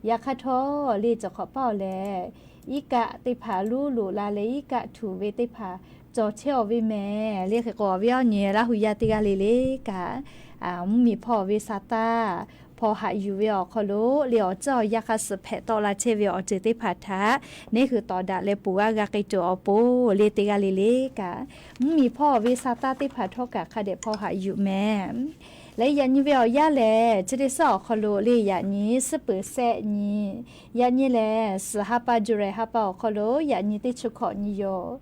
Yaꞈ hk'aˇ htawˇ le cawˬ hk'awꞈ paˇ awˬ lehˬ, iˉ kaˆ teˇ hpaˍ luˉ loꞈ la leh iˉ kaˆ htuꞈ ve teˇ hpaˍ cawˬ chehˇ aw ve mehˍ le. Hk'e k'o awˬ viˉ awˬ nyi Laˇ hu yaˇ teˇ g'aˇ le le kaꞈ mvuhˇmiˬ hpawˇ ve sa taˇ hpawˇ haꞈ yuˬ ve awˬ hk'aw lo le awˬ ceuˬ awˬ yaˇ hk'a suhˍ hpehꞈ tawˆ la chehˇ ve awˬ ceuˬ teˇ hpaˍ htaꞈ neˇ hui tawˍ daꞈ leh poˬ g'aˇ g'a k'ai tuˬ awˬ pon le teˇ g'aˇ le le kaꞈ mvuhˇmiˬ hpawˇ ve sa taˇ teˇ hpaˍ htawˇ kaꞈ hk'a dehꞈ hpawˇ haꞈ yuˬ mehˍ. Leh yaꞈ nyi ve awˬ yaˇ lehˬ chi teˇ suhˉ awˬ hk'aw lo le yaꞈ nyi suhˉ peuˍ sehˆ nyi, yaꞈ nyi lehˬ suhˍ ha pa July ha pa awˬ hk'aw lo yaꞈ nyi teˇ chi hkawꞈ nyi yoˬ.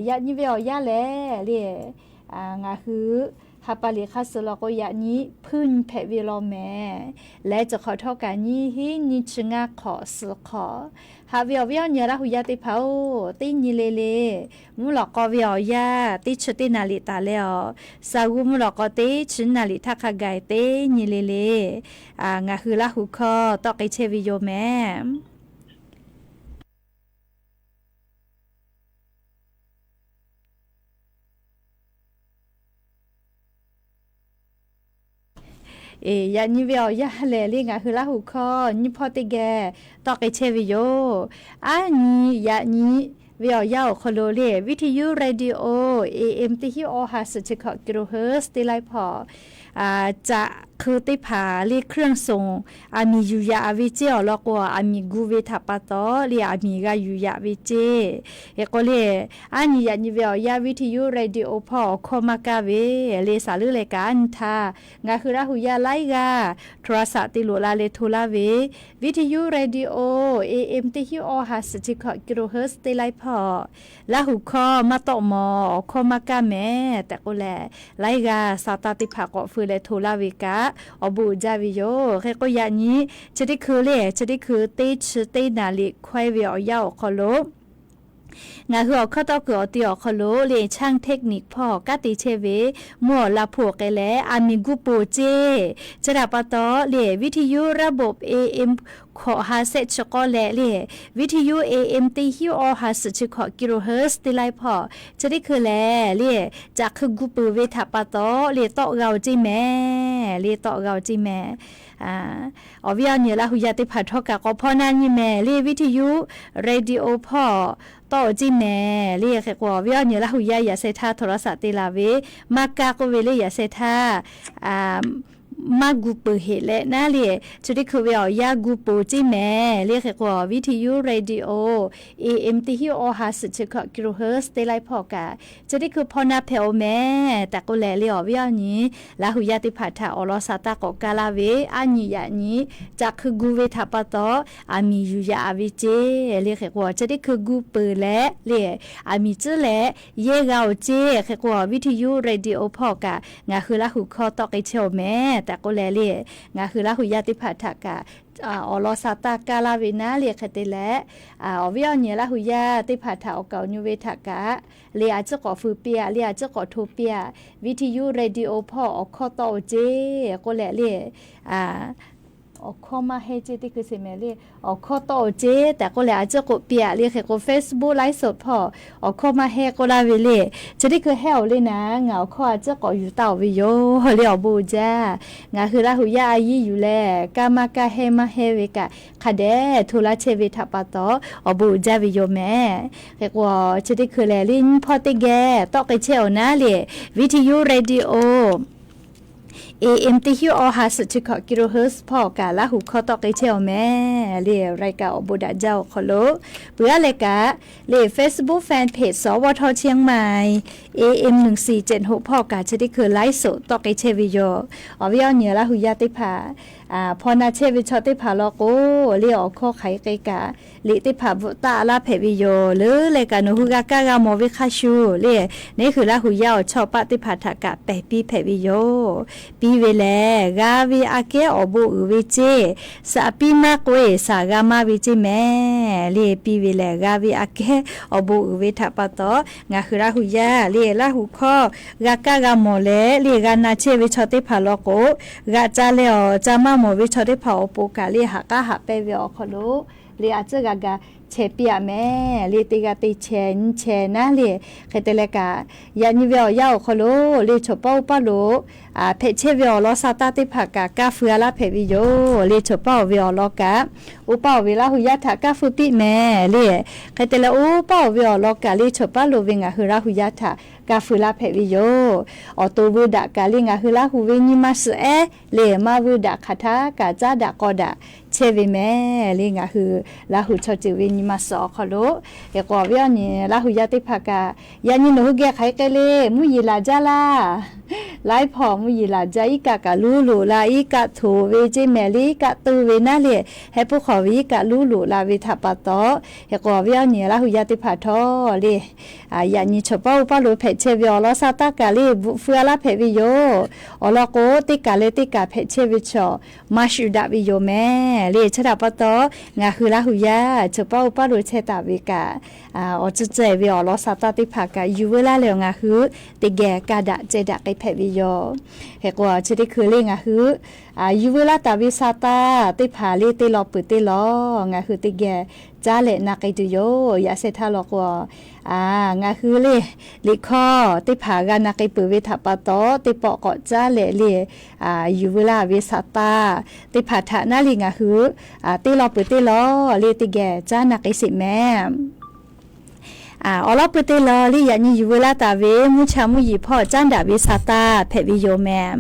Yaꞈ nyi ve awˬ yaˇ lehˬ le ngaˬ hui ha pa liꞈ hk'a suhˍ law k'o yaꞈ nyi hpuiˇ nyi hpehꞈ ve law mehˍ. Leh cawˬ hk'awꞈ htawˇ kaꞈ nyiˇ hinˉ nyiˇ chi ngaˇ hk'awꞈ suhˍ hk'awꞈ. Haꞈ ve awˬ viˉ awˬ nyi Laˇ hu yaˇ teˇ hpaˍ-oˬ, teˇ nyi le le mvuhˇ lawꞈ k'aw ve awˬ yaˇ teˇ chi teˇ naˍ liꞈ taˍ leh awˬ, saˍ g'uˇ mvuhˇ lawꞈ k'aw teˇ chi naˍ liꞈ htaˇ hk'a gaˬ teˇ nyi le le ngaˬ hui Laˇ hu hkawˇ tawˆ k'ai chehˇ ve yoˬ mehˍ. Yaꞈ nyi ve awˬ yaˇ lehˬ le ngaˬ hui Laˇ hu hkawˇ nyiˇ hpawˇ teˇ geh tawˆ k'ai chehˇ ve yoˬ. Aˉ nyi yaꞈ nyi ve awˬ yaˇ awˬ hk'aw lo le viˇ hti yuˇ radio A M teˇ hinˉ awˇ ha suhˍ chi hkawꞈ kilohertz teˇ laiˉ hpawˇ caꞈ hk'eu teˇ hpaˍ le เครื่องส่ง aˬ miˍ yuˬ yaꞈ ve ceˇ awˬ lawn k'o, aˬ miˍ gu ve htaꞈ pa taw le aˬ miˍ g'a yuˬ yaꞈ ve ceˇ. Hk'e k'o le, aˉ nyi yaꞈ nyi ve awˬ yaˇ viˇ hti yuˇ radio hpawˇ awˬ hkawˇ maˇ kaˇ ve le saˍ leuˉ leh kaꞈ aˉ nyi htaˇ ngaˬ hui Laˇ hu yaˇ laiˉ g'aˇ โทรศัพท์ te loꞈ la leh hto laˇ ve, viˇ hti yuˇ radio A M teˇ hinˉ awˇ ha suhˍ chi hkawꞈ kilohertz teˇ laiˉ hpawˇ Laˇ hu hkawˇ maˇ tawˆ mawˬ, awˬ hkawˇ maˇ kaˇ mehˍ tehꞈ k'oˆ leh, laiˉ g'aˇ sa taˇ teˇ hpaˍ k'awꞈ feu leh hto laˇ ve kaꞈ awˬ bon uiˍ jaˇ ve yoˬ. Hk'e k'o yaꞈ nyi chi teˇ hkui le chi teˇ hkui teˇ chi teˇ naˍ liꞈ hkawehˇ ve awˬ yaˇ awˬ hk'aw lo ngaˬ hui awˬ hkawˇ tawˆ kuiˬ awˬ ti awˬ hk'aw lo le ช่างเทคนิค hpawˇ kanˉ te chehˇ ve mvuhˇ awˬ la hpu awˬ k'ai leh aˬ miˍ gu poˬ ceˇ. Chi htaꞈ pa taw le วิทยุระบบ A M hkawꞈ ha sehˆ chi k'awˇ leh le viˇ hti yuˇ A M teˇ hinˉ awˇ ha suhˍ chi hkawꞈ kilohertz teˇ laiˉ hpawˇ chi teˇ hkui lehˬ le caꞈ hk'eu gu peuˬ ve htaꞈ pa taw le tawˆ g'a-oˬ ceˇ mehˍ le, tawˆ g'a-oˬ ceˇ mehˍ. Awˬ viˉ awˬ nyi Laˇ hu yaˇ teˇ hpaˍ htawˇ kaꞈ k'awꞈ hpawˇ naˇ nyi mehˍ le, วิทยุ radio hpawˇ tawˆ-oˬ ceˇ mehˍ le. Hk'e k'o awˬ viˉ awˬ nyi Laˇ hu yaˇ yaꞈ sheh htaˇ โทรศัพท์ te la ve maˇ kaˇ k'oˆ ve le yaꞈ sheh htaˇ maˇ gu peuˬ heꞈ leh naˉ le, chi teˇ hkui ve awˬ yaˇ gu poˬ ceˇ mehˍ le. Hk'e k'o viˇ hti yuˇ radio A M teˇ hinˉ awˇ ha suhˍ chi hkawꞈ kilohertz teˇ laiˉ hpawˇ kaꞈ chi teˇ hkui hpawˇ naˇ hpehꞈ-oˬ mehˍ tehꞈ k'oˆ leh le awˬ viˉ awˬ nyi Laˇ hu yaˇ teˇ hpaˍ htaꞈ awˬ lawn sa taˇ k'awꞈ kaˇ laˇ ve, aˉ nyi yaꞈ nyi caꞈ hk'eu gu ve htaꞈ pa taw aˬ miˍ yuˬ yaꞈ-a ve ceˇ le. Hk'e k'o chi teˇ hkui gu peuˬ leh le aˬ miˍ tcuhˉ leh yehˇ g'a-oˬ ceˇ. Hk'e k'o viˇ hti yuˇ radio hpawˇ kaꞈ ngaˬ hui Laˇ hu hkawˇ tawˆ k'ai chehˇ-oˬ mehˍ tehꞈ k'oˆ leh le, ngaˬ hui Laˇ hu yaˇ teˇ hpaˍ htaꞈ kaꞈ awˬ lawn sa taˇ kaˇ laˇ ve naˉ le hk'e te leh, awˬ viˉ awˬ nyi Laˇ hu yaˇ teˇ hpaˍ htaꞈ awˬ kaˍ awˬ nu ve htaꞈ kaꞈ le a ciˉ k'awꞈ feu piˇ-aꞈ, le a ciˉ k'awꞈ hto piˇ-aꞈ, V T U Radio hpawˇ awˬ hkawˇ tawˆ-oˬ ceˇ k'oˆ leh le, awˬ hkawˇ maˇ heˆ ceˇ teˇ hkui sheˍ mehˍ le, awˬ hkawˇ tawˆ-oˬ ceˇ tehꞈ k'oˆ leh a ciˉ k'oˆ piˇ-aꞈ le hk'e k'o, Facebook live show hpawˇ awˬ hkawˇ maˇ heˆ k'oˆ laˇ ve le. Chi teˇ hkui heˆ-oˬ le naˉ, ngaˬ awˬ hkawˇ a ciˉ k'awꞈ yuˬ taˍ-oˬ ve yoˬ le awˬ bon uiˍ jaˇ. Ngaˬ hui Laˇ hu yaˇ a yiˇ yuˬ leh, kaˇ maˇ kaˇ heˆ maˇ heˆ ve kaꞈ hk'a dehꞈ hto laˇ chehˇ ve htaꞈ pa taw awˬ bon uiˍ jaˇ ve yoˬ mehˍ. Hk'e k'o, chi teˇ hkui lehˬ le nyiˇ hpawˇ teˇ geh tawˆ k'ai chehˇ-oˬ naˉ le, V T U Radio A M teˇ hinˉ awˬ ha suhˍ chi hkawꞈ kilohertz hpawˇ kaꞈ Laˇ hu hkawˇ tawˆ k'ai chehˇ-oˬ mehˍ le, รายการ awˬ bon daꞈ jaˇ awˬ hk'aw lo peuˬ-aˉ leh kaꞈ le Facebook fan page สวท เชียงใหม่ A M หนึ่งสี่เจ็ดหก hpawˇ kaꞈ chi teˇ hkui live show tawˆ k'ai chehˇ ve yoˬ. Awˬ viˉ awˬ nyi Laˇ hu yaˇ teˇ hpaˍ hpaw na chehˇ ve chaw teˇ hpaˍ law k'o le, awˬ hkawˇ hk'aˬ hk'e k'ai kaꞈ liꞈ teˇ hpaˍ bvuhꞈ taˆ laˇ hpehꞈ ve yoˬ. Leuˉ leh kaꞈ nawˬ hui g'a kaˇ g'a mawˬ ve hk'a shuˍ le, neˇ hui Laˇ hu yaˇ awˬ chawˇ paˆ teˇ hpaˍ htaꞈ kaꞈ pehˬ piˇ hpehꞈ ve yoˬ. Piˇ ve lehˬ g'a ve aꞈ kehˉ awˬ bon uiˍ ve ceˇ, shaˍ piˇ maˇ k'oˆ-e shaˍ g'a maˇ ve ceˇ mehˍ le. Piˇ ve lehˬ g'a ve aꞈ kehˉ awˬ bon uiˍ ve htaꞈ pa taw, ngaˬ hui Laˇ hu yaˇ le Laˇ hu hkawˇ g'a kaˇ g'a mawˬ leh le g'a na chehˇ ve chaw teˇ hpaˍ law k'o, g'a ca leh awˬ ca maˇ mawˬ ve chaw teˇ hpaˍ awˬ pon kaꞈ le haꞈ k'aˉ haꞈ pehnˇ ve awˬ hk'aw lo le a ciˉ g'a ga chehˇ piˇ-aꞈ mehˍ le. Teˇ g'aˇ teˇ chehˇ nyiˇ chehˇ naˉ le hk'e te leh kaꞈ, yaꞈ nyi ve awˬ yanˇ awˬ hk'aw lo le chawˬ paˇ oˇ paˇ lo hpehꞈ chehˇ ve awˬ lawn sa taˇ teˇ hpaˍ kaꞈ kaˇ feu-a laˇ hpehꞈ ve yoˬ. Le chawˬ paˇ-oˬ ve awˬ lawn kaꞈ, oˇ paˇ-oˬ ve Laˇ hu yaˇ htaꞈ kaˇ feu piˇ mehˍ le. Hk'e te leh oˇ paˇ-oˬ ve awˬ lawn kaꞈ le chawˬ paˇ lo ve ngaˬ hui Laˇ hu yaˇ htaꞈ kaˇ feu laˇ hpehꞈ ve yoˬ. Awˬ to veu daꞈ kaꞈ le ngaˬ hui Laˇ hu ve nyi ma suhˍ ehˉ le maˇ veu daꞈ hk'aˬ htaˇ kaꞈ caˉ daꞈ k'aw daꞈ chehˇ ve mehˍ le ngaˬ hui Laˇ hu chaw ceuˬ ve nyi ma suhˍ awˬ hk'aw lo. Hk'e k'o awˬ viˉ awˬ nyi Laˇ hu yaˇ teˇ hpaˍ kaꞈ, yaꞈ nyi nawˬ hui geh hk'aˬ hk'e le mvuhˇ yeˬ laˬ jaˇ laˇ. Laiˉ hpawˇ mvuhˇ yeˬ laˬ jaˇ, iˉ kaˆ kaꞈ luˉ loꞈ la, iˉ kaˆ htoꞈ ve ceˇ mehˍ le, iˉ kaˆ tuˇ ve naˉ le, heh puiˉ hk'awꞈ ve iˉ kaˆ luˉ loꞈ la ve htaꞈ pa taw, hk'e k'o awˬ viˉ awˬ nyi Laˇ hu yaˇ teˇ hpaˍ htawˇ le, yaꞈ nyi chawˬ paˇ oˇ paˇ lo hpehꞈ chehˇ ve awˬ lawn sa taˇ kaꞈ le bvuhꞈ feu-a laˇ hpehꞈ ve yoˬ. Awˬ lawn k'o, teˇ kaˬ leh teˇ kaˬ hpehꞈ chehˇ ve chaw maˇ shu daꞈ ve yoˬ mehˍ le. Chi htaꞈ pa taw, ngaˬ hui Laˇ hu yaˇ chawˬ paˇ oˇ paˇ lo chehˇ taˍ ve kaꞈ, awˬ tcuhˇ cehˬ ve awˬ lawn sa taˇ teˇ hpaˍ kaꞈ yuˬ veu laˇ leh awˬ ngaˬ hui teˇ geh ka daꞈ ceh daꞈ k'ai hpehꞈ ve yoˬ. Hk'e k'o chi teˇ hkui le ngaˬ hui yuˬ veu laˇ taˍ ve sa taˇ teˇ hpaˍ le teˇ law peuˬ teˇ law ngaˬ hui teˇ geh caˉ leh na k'ai tuˬ yoˬ. Yaꞈ sheh htaˇ law k'o, ngaˬ hui le liꞈ hkawˇ teˇ hpaˍ g'a na k'ai peuˬ ve htaꞈ pa taw, teˇ pawˆ k'awꞈ caˉ leh le yuˬ veu laˇ ve sa taˇ teˇ hpaˍ htaꞈ naˉ le ngaˬ hui teˇ law peuˬ teˇ law le teˇ geh caˉ na k'ai sheˍ mehˍ. Awˬ lawn peuˬ teˇ law le yaꞈ nyi yuˬ veu laˇ taˍ ve mvuhˇ cha mvuhˇ yeˬ hpawˇ caˉ daꞈ ve sa taˇ hpehꞈ ve yoˬ mehˍ.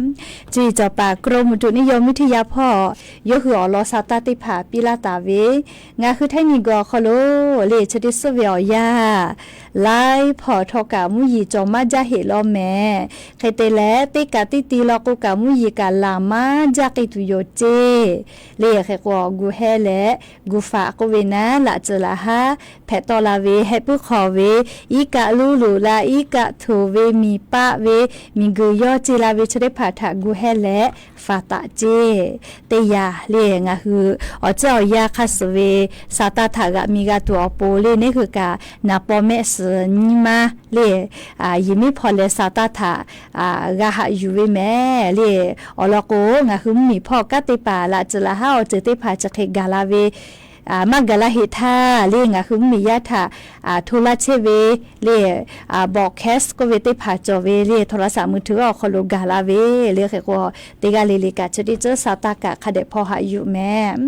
Chi cawˬ paˍ กรมอุตุนิยมวิทยา hpawˇ yawˇ hui awˬ lawn sa taˇ teˇ hpaˍ piˇ laˇ taˍ ve, ngaˬ hui Htaiˇ miˬguiˬ awˬ hk'aw lo le chi teˇ suhˉ ve awˬ yanˇ, laiˉ hpawˇ htawˇ kaꞈ mvuhˇ yeˬ cawˬ maˇ jaˇ heˆ law mehˍ. Hk'e te leh teˇ kaꞈ teˇ ti law k'o kaꞈ mvuhˇ yeˬ kaꞈ laˬ maˇ jaˇ k'ai tuˬ yoˬ ceˇ. Le hk'e k'o gu heh leh gu faꞈ k'oˆ ve naˉ laꞈ ceuˬ laꞈ haˉ hpehꞈ tawˆ la ve heh puiˉ hk'awꞈ ve, iˉ kaˆ luˉ loꞈ la, iˉ kaˆ htoꞈ ve, miˬ paˆ ve, miˬguiˬ yawˇ ce la ve chi teˇ hpaˍ htaꞈ gu heh leh faˍ taˍ ceˇ. Teˇ yanˇ le ngaˬ hui awˬ ceuˬ awˬ yanˇ hk'a suhˍ ve sa taˇ htaꞈ g'aꞈ mi g'a tuˬ awˬ pon le neˇ hui kaꞈ naˍ paw mehˆ suhˍ nyi ma le yehˬ miˉ hpaw leh sa taˇ htaꞈ g'a haꞈ yuˬ ve mehˍ le. Awˬ lawn k'o, ngaˬ hui mvuhˇmiˬ hpawˇ kanˉ te paˍ laꞈ ceuˬ laꞈ haˉ awˬ ceuˬ teˇ hpaˍ chi hk'e gaˬ la ve maˇ gaˬ la heˆ htaˇ le ngaˬ hui mvuhˇmiˬ yaˇ htaꞈ hto laˇ chehˇ ve le broadcast k'oˆ ve teˇ hpaˍ cawˬ ve le โทรศัพท์มือถือ awˬ hk'aw lo gaˬ la ve le. Hk'e k'o, teˇ g'aˇ le le kaꞈ chi teˇ ceuˬ sa taˇ kaꞈ hk'a dehꞈ hpaw haꞈ yuˬ mehˍ.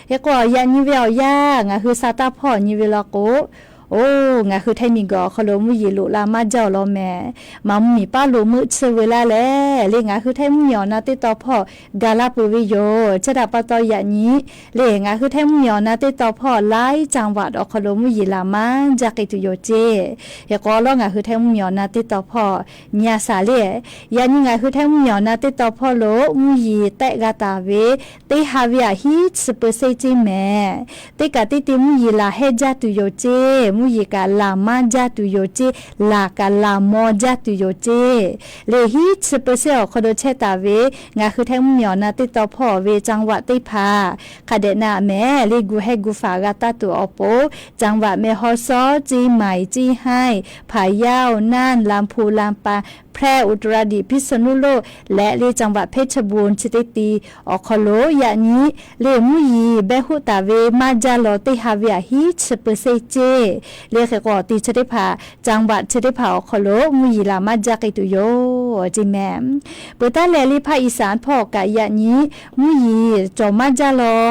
Hk'e k'o, yaꞈ nyi ve awˬ yanˇ ngaˬ hui sa taˇ hpawˇ nyi ve law k'o, oˇ ngaˬ hui Htaiˇ miˬguiˬ awˬ hk'aw lo mvuhˇ yeˬ loꞈ la maˇ jaˇ awˬ lawn mehˍ. Maˍ mvuhˇmiˬ paˇ lo meuˆ tsuhˇ veu laˇ leh le ngaˬ hui Htaiˇ mvuhˇmiˬ awˬ na teˇ taw hpawˇ gaˬ la peuˬ ve yoˬ. Chi htaꞈ pa taw yaꞈ nyi le ngaˬ hui Htaiˇ mvuhˇmiˬ awˬ na teˇ taw hpawˇ หลายจังหวัด awˬ hk'aw lo mvuhˇ yeˬ laˬ maˇ jaˇ k'ai tuˬ yoˬ ceˇ. Hk'e k'o, awˬ lawn ngaˬ hui Htaiˇ mvuhˇmiˬ awˬ na teˇ taw hpawˇ nyi a shaˍ le, yaꞈ nyi ngaˬ hui Htaiˇ mvuhˇmiˬ awˬ na teˇ taw hpawˇ lo mvuhˇ yeˬ tehˆ g'a taˍ ve teˇ ha ve aꞈ hiˉ chi peu seˇ ceˇ mehˍ. Teˇ kaꞈ teˇ te mvuhˇ yeˬ laˬ hehˇ jaˇ tuˬ yoˬ ceˇ. mvuhˇ yeˬ kaꞈ laˬ maˇ jaˇ tuˬ yoˬ ceˇ, laˬ kaꞈ laˬ maw jaˇ tuˬ yoˬ ceˇ. Lehˬ hiˉ chi เปอร์เซ็นต์ awˬ hk'aw lo chehˇ taˍ ve ngaˬ hui Htaiˇ mvuhˇmiˬ awˬ na teˇ tawn hpawˇ ve จังหวัด teˇ hpaˍ hk'a dehꞈ na mehˍ. Lehˬ gu hehˇ gu faˍ g'a taˇ tuˬ awˬ pon จังหวัด แม่ฮ่องสอน, เชียงใหม่, เชียงราย, พะเยา, น่าน, ลำพูน, ลำปาง, แพร่, อุตรดิตถ์, พิษณุโลก leh lehˬ จังหวัด เพชรบูรณ์ chi teˇ ti awˬ hk'aw lo yaꞈ nyi lehˬ mvuhˇ yeˬ behˇ hoˆ taˍ ve maˇ jaˇ law teˇ ha ve aꞈ hiˉ chi เปอร์เซ็นต์ ceˇ. Lehˬ hk'e k'o awˬ ti chi teˇ hpaˍ จังหวัด chi teˇ hpaˍ awˬ hk'aw lo mvuhˇ yeˬ laˬ maˇ jaˇ k'ai tuˬ yoˬ ceˇ mehˍ. Peuˬ taˉ leh lehˬ ภาคอีสาน hpawˇ kaꞈ yaꞈ nyi mvuhˇ yeˬ cawˬ maˇ jaˇ law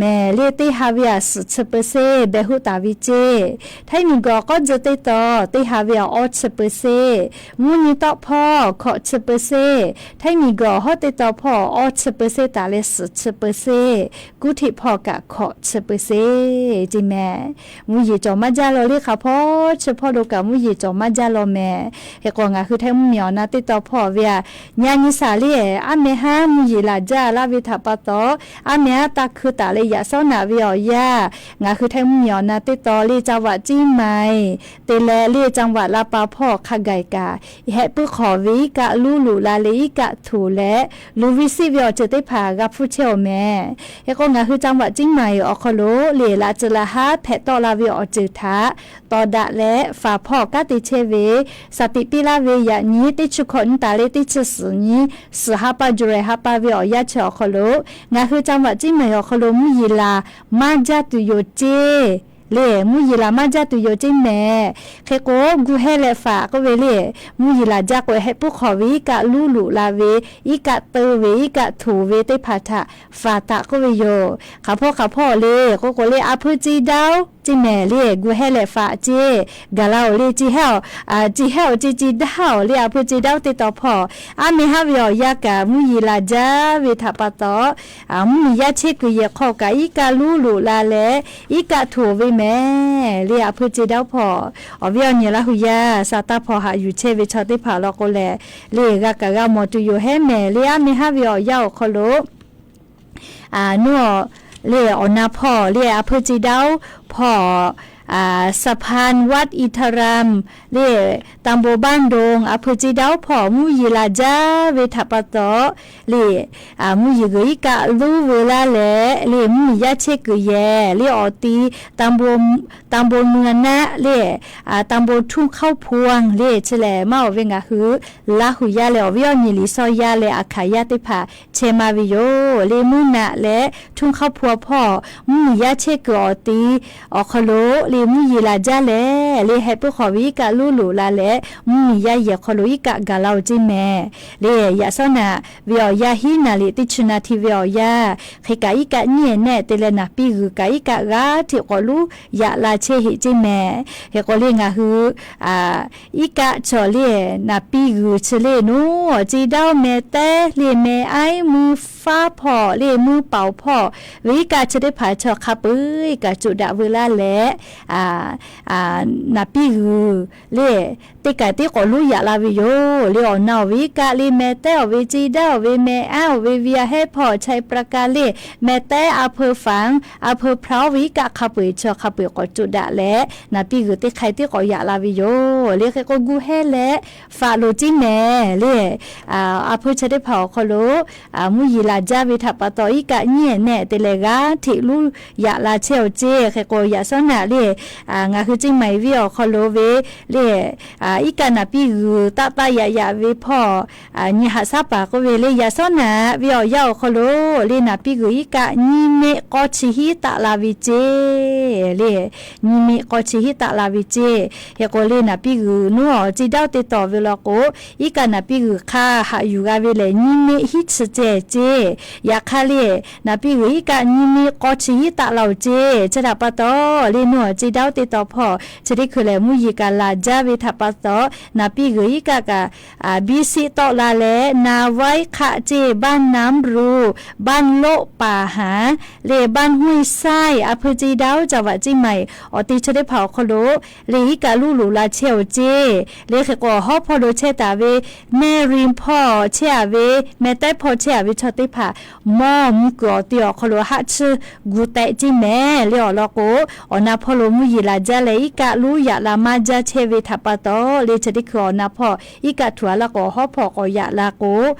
mehˍ. Lehˬ teˇ ha ve aꞈ suhˍ chi เปอร์เซ็นต์ behˇ hoˆ taˍ ve ceˇ. Htaiˇ miˬguiˬ awˬ k'awˉ tcuh teˇ tawn teˇ ha ve aꞈ awˇ chi เปอร์เซ็นต์, mvuhˇ nyi tawˆ hpawˇ hkawꞈ chi เปอร์เซ็นต์, Htaiˇ miˬguiˬ awˬ hawˉ teˇ tawn hpawˇ awˇ chi เปอร์เซ็นต์ taˍ leh suhˍ chi เปอร์เซ็นต์, kuˇ htiꞈ hpawˇ kaꞈ hkawꞈ chi เปอร์เซ็นต์ ceˇ mehˍ. Mvuhˇ yeˬ cawˬ maˇ jaˇ law lehˬ hk'a hpawˇ chi hpawˇ lo kaꞈ mvuhˇ yeˬ cawˬ maˇ jaˇ law mehˍ. Hk'e k'o ngaˬ hui Htaiˇ mvuhˇmiˬ awˬ na teˇ tawn hpawˇ ve aꞈ nyi a nyi shaˍ lehˬ aˉ meh haˉ mvuhˇ yeˬ laˬ jaˇ laˇ ve htaꞈ pa taw, aˉ meh haˉ taˇ hkui taˍ leh yaꞈ shawˉ naꞈ ve awˬ yanˇ ngaˬ hui Htaiˇ mvuhˇmiˬ awˬ na teˇ tawn lehˬ จังหวัด เชียงใหม่ te leh lehˬ จังหวัด ลำปาง hpawˇ hk'a gaˬ kaꞈ hehꞈ puiˉ hk'awꞈ ve iˉ kaˆ luˇ loꞈ la leh iˉ kaˆ htoꞈ leh luˬ ve siˆ ve awˬ ceuˬ teˇ hpaˍ g'a hpfuhˇ chehˇ awˬ mehˍ. Hk'e k'o ngaˬ hui จังหวัด เชียงใหม่ awˬ hk'aw lo lehˬ laꞈ tcuh laꞈ haˉ hpehꞈ tawˆ la ve awˬ ceuˬ htaꞈ tawˍ daꞈ leh faˍ hpawˇ kanˉ te chehˇ ve saˍ tiꞈ piˇ laˇ ve yaꞈ nyi teˇ chi hkawꞈ nyi taˍ leh teˇ chi suhˍ nyi suhˍ ha pa July ha pa ve awˬ yanˇ chi awˬ hk'aw lo ngaˬ hui จังหวัด เชียงใหม่ awˬ hk'aw lo mvuhˇ yeˬ laˬ maˇ jaˇ tuˬ yoˬ ceˇ. Lehˬ mvuhˇ yeˬ laˬ maˇ jaˇ tuˬ yoˬ ceˇ mehˍ. Hk'e k'o gu hehˇ leh faˍ k'oˆ ve lehˬ mvuhˇ yeˬ laˬ jaˇ k'o hehꞈ puiˉ hk'awꞈ ve iˉ kaˆ luˇ loꞈ la ve iˉ kaˆ teu ve iˉ kaˆ htoꞈ ve teˇ hpaˍ htaꞈ faˍ taˍ k'oˆ ve yoˬ. Hk'a hpawˇ hk'a hpawˇ lehˬ k'oˆ k'o lehˬ a hpui ce daˇ-oˆ ceˇ mehˍ. Lehˬ gu hehˇ leh faˍ ceˇ gaˬ la-oˬ lehˬ ce hehˇ-oˬ, ce hehˇ-oˬ ce ce daˇ-oˬ lehˬ a hpui ce daˇ-oˆ teˇ tawn hpawˇ aˉ meh haˉ ve awˬ yanˇ kaꞈ mvuhˇ yeˬ laˬ jaˇ ve htaꞈ pa taw mvuhˇ miˬ yaˇ chehˇ kuiˬ yehˬ hk'aw kaꞈ iˉ kaˆ luˇ loꞈ la leh iˉ kaˆ htoꞈ ve mehˍ. Lehˬ a hpui ce daˇ-oˆ hpawˇ awˬ viˉ awˬ nyi Laˇ hu yaˇ saˍ taˇ hpawˇ haꞈ yuˬ chehˇ ve chaw teˇ hpaˍ law k'o lehˬ lehˬ g'a kaꞈ g'a mawˬ tuˬ yoˬ hehˉ mehˍ. Lehˬ aˉ meh haˉ ve awˬ yanˇ awˬ hk'aw lo nuˇ lehˬ awˬ na hpawˇ lehˬ a hpui ce daˇ-oˆ hpawˇ สะพานวัดอินทาราม lehˬ ตำบลบ้านโด่ง a hpui ce daˇ-oˆ hpawˇ mvuhˇ yeˬ laˬ jaˇ ve htaꞈ pa taw lehˬ mvuhˇ yeˬ g'uiˬ iˉ kaˆ luˇ ve laˇ leh lehˬ mvuhˇ miˬ yaˇ chehˇ kuiˬ yehˬ lehˬ awˬ ti ตำบลเมืองนะ lehˬ ตำบลทุ่งข้าวพวง lehˬ chi lehˬ maˇ awˬ ve ngaˬ hui Laˇ hu yaˇ leh awˬ viˉ awˬ nyi Liꞈ shawˇ yaˇ leh aˬ hkanˍ yaˇ teˇ hpaˍ chehˇ maˇ ve yoˬ. Lehˬ เมืองนะ leh ทุ่งข้าวพวง hpawˇ mvuhˇ miˬ yaˇ chehˇ kuiˬ awˬ ti awˬ hk'aw lo lehˬ mvuhˇ yeˬ laˬ jaˇ leh lehˬ heh puiˉ hk'awꞈ ve iˉ kaˆ luˇ loꞈ la leh mvuhˇ miˬ yaˇ yehˬ hk'aw lo iˉ kaˆ gaˬ la-oˬ ceˇ mehˍ. Lehˬ yaꞈ shawˉ naꞈ ve awˬ yanˇ hiˉ naˍ liꞈ teˇ chi na hti ve awˬ yanˇ hk'e kaꞈ iˉ kaˆ nyiˉ ehˍ nehˆ te leh naˍ piˇ g'uiˬ kaꞈ iˉ kaˆ g'aˇ hteꞈ k'awꞈ luˉ yaꞈ la chehˇ heꞈ ceˇ mehˍ. Hk'e k'o lehˬ ngaˬ hui iˉ kaˆ chaw lehˬ naˍ piˇ g'uiˬ chi lehˬ nuˇ awˬ ce daˇ-oˆ meh tehˉ lehˬ meh aiˉ mvuhˇ faˉ hpawˇ lehˬ mvuhˇ paoˍ hpawˇ ve iˉ kaˆ chi teˇ hpaˍ chaw hk'a peu-eˬ kaꞈ coˬ daꞈ veu laˇ leh naˍ piˇ g'uiˬ lehˬ teˇ kaˬ tiˉ k'awꞈ luˉ yaꞈ la ve yoˬ. Lehˬ awˬ na awˬ ve iˉ kaˆ lehˬ meh tehˉ awˬ ve ce daˇ awˬ ve meh aiˉ awˬ ve ve a hehˉ hpawˇ ชัยปราการ lehˬ meh tehˉ อำเภอฝาง อำเภอพร้าว ve iˉ kaˆ hk'a peu-eˬ chaw hk'a peu-eˬ k'awꞈ coˬ daꞈ leh naˍ piˇ g'uiˬ teˇ hk'ai tiˉ k'awꞈ yaꞈ la ve yoˬ. Lehˬ hk'e k'o gu hehˇ leh faˍ loˍ ceˇ mehˍ. Lehˬ a hpui chi teˇ hpaˍ awˬ hk'aw lo mvuhˇ yeˬ laˬ jaˇ ve htaꞈ pa taw iˉ kaˆ nyiˉ ehˍ nehˆ te leh g'aˇ hteꞈ luˇ yaꞈ la chehˇ-oˬ ceˇ. Hk'e k'o yaꞈ shawˉ naꞈ lehˬ ngaˬ hui ceˇ maˍ-eˬ viˇ awˬ hk'aw lo ve lehˬ iˉ kaˆ naˍ piˇ g'uiˬ taˆ taˆ yaꞈ yaꞈ ve hpawˇ nyi haꞈ shaˉ paˍ k'oˆ ve lehˬ yaꞈ shawˉ naꞈ ve awˬ yanˇ awˬ hk'aw lo lehˬ naˍ piˇ g'uiˬ iˉ kaˆ nyiˇ meˆ k'awˇ chi hiˉ taˆ la ve ceˇ. Lehˬ nyiˇ meˆ k'awˇ chi hiˉ taˆ la ve ceˇ. Hk'e k'o lehˬ naˍ piˇ g'uiˬ nuˇ awˬ ce daˇ-oˆ teˇ tawn ve law k'o iˉ kaˆ naˍ piˇ g'uiˬ hk'aˇ haꞈ yuˬ g'a ve lehˬ nyiˇ meˆ hiˉ chi ceh ceˇ. Yaꞈ hk'aˇ lehˬ naˍ piˇ g'uiˬ iˉ kaˆ nyiˇ meˆ k'awˇ chi hiˉ taˆ la-oˬ ceˇ. Chi htaꞈ pa taw lehˬ nuˇ awˬ ce daˇ-oˆ teˇ tawn hpawˇ chi teˇ hkui lehˬ mvuhˇ yeˬ kaꞈ laˬ jaˇ ve htaꞈ pa taw naˍ piˇ g'uiˬ iˉ kaˆ kaꞈ biˇ siˆ tawˆ la leh นาไว้ hk'aˆ ceˇ บ้านน้ำรู บ้านโละป่าหา lehˬ บ้านห้วยทราย a hpui ce daˇ-oˆ จังหวัดเชียงใหม่ awˬ te chaw teˇ hpaˍ awˬ hk'aw lo lehˬ iˉ kaˆ luˇ loꞈ la chehˇ-oˬ ceˇ. Lehˬ hk'e k'o awˬ hawˉ hpawˇ lo chehˇ taˍ ve แม่ริม hpawˇ chehˇ-a ve meh tehˉ hpawˇ chehˇ-a ve chaw teˇ hpaˍ mawˇ mvuhˇ kuiˬ awˬ te awˬ hk'aw lo haˆ chiˇ gu tehˆ ceˇ mehˍ le. Awˬ lawn k'o, awˬ na hpawˇ lo mvuhˇ yeˬ laˬ jaˇ leh iˉ kaˆ luˉ yaꞈ la maˇ jaˇ chehˇ ve htaꞈ pa taw le, chi teˇ hkui awˬ na hpawˇ iˉ kaˆ htuꞈ a laˇ k'o, awˬ hawˉ hpawˇ k'awꞈ yaꞈ la k'o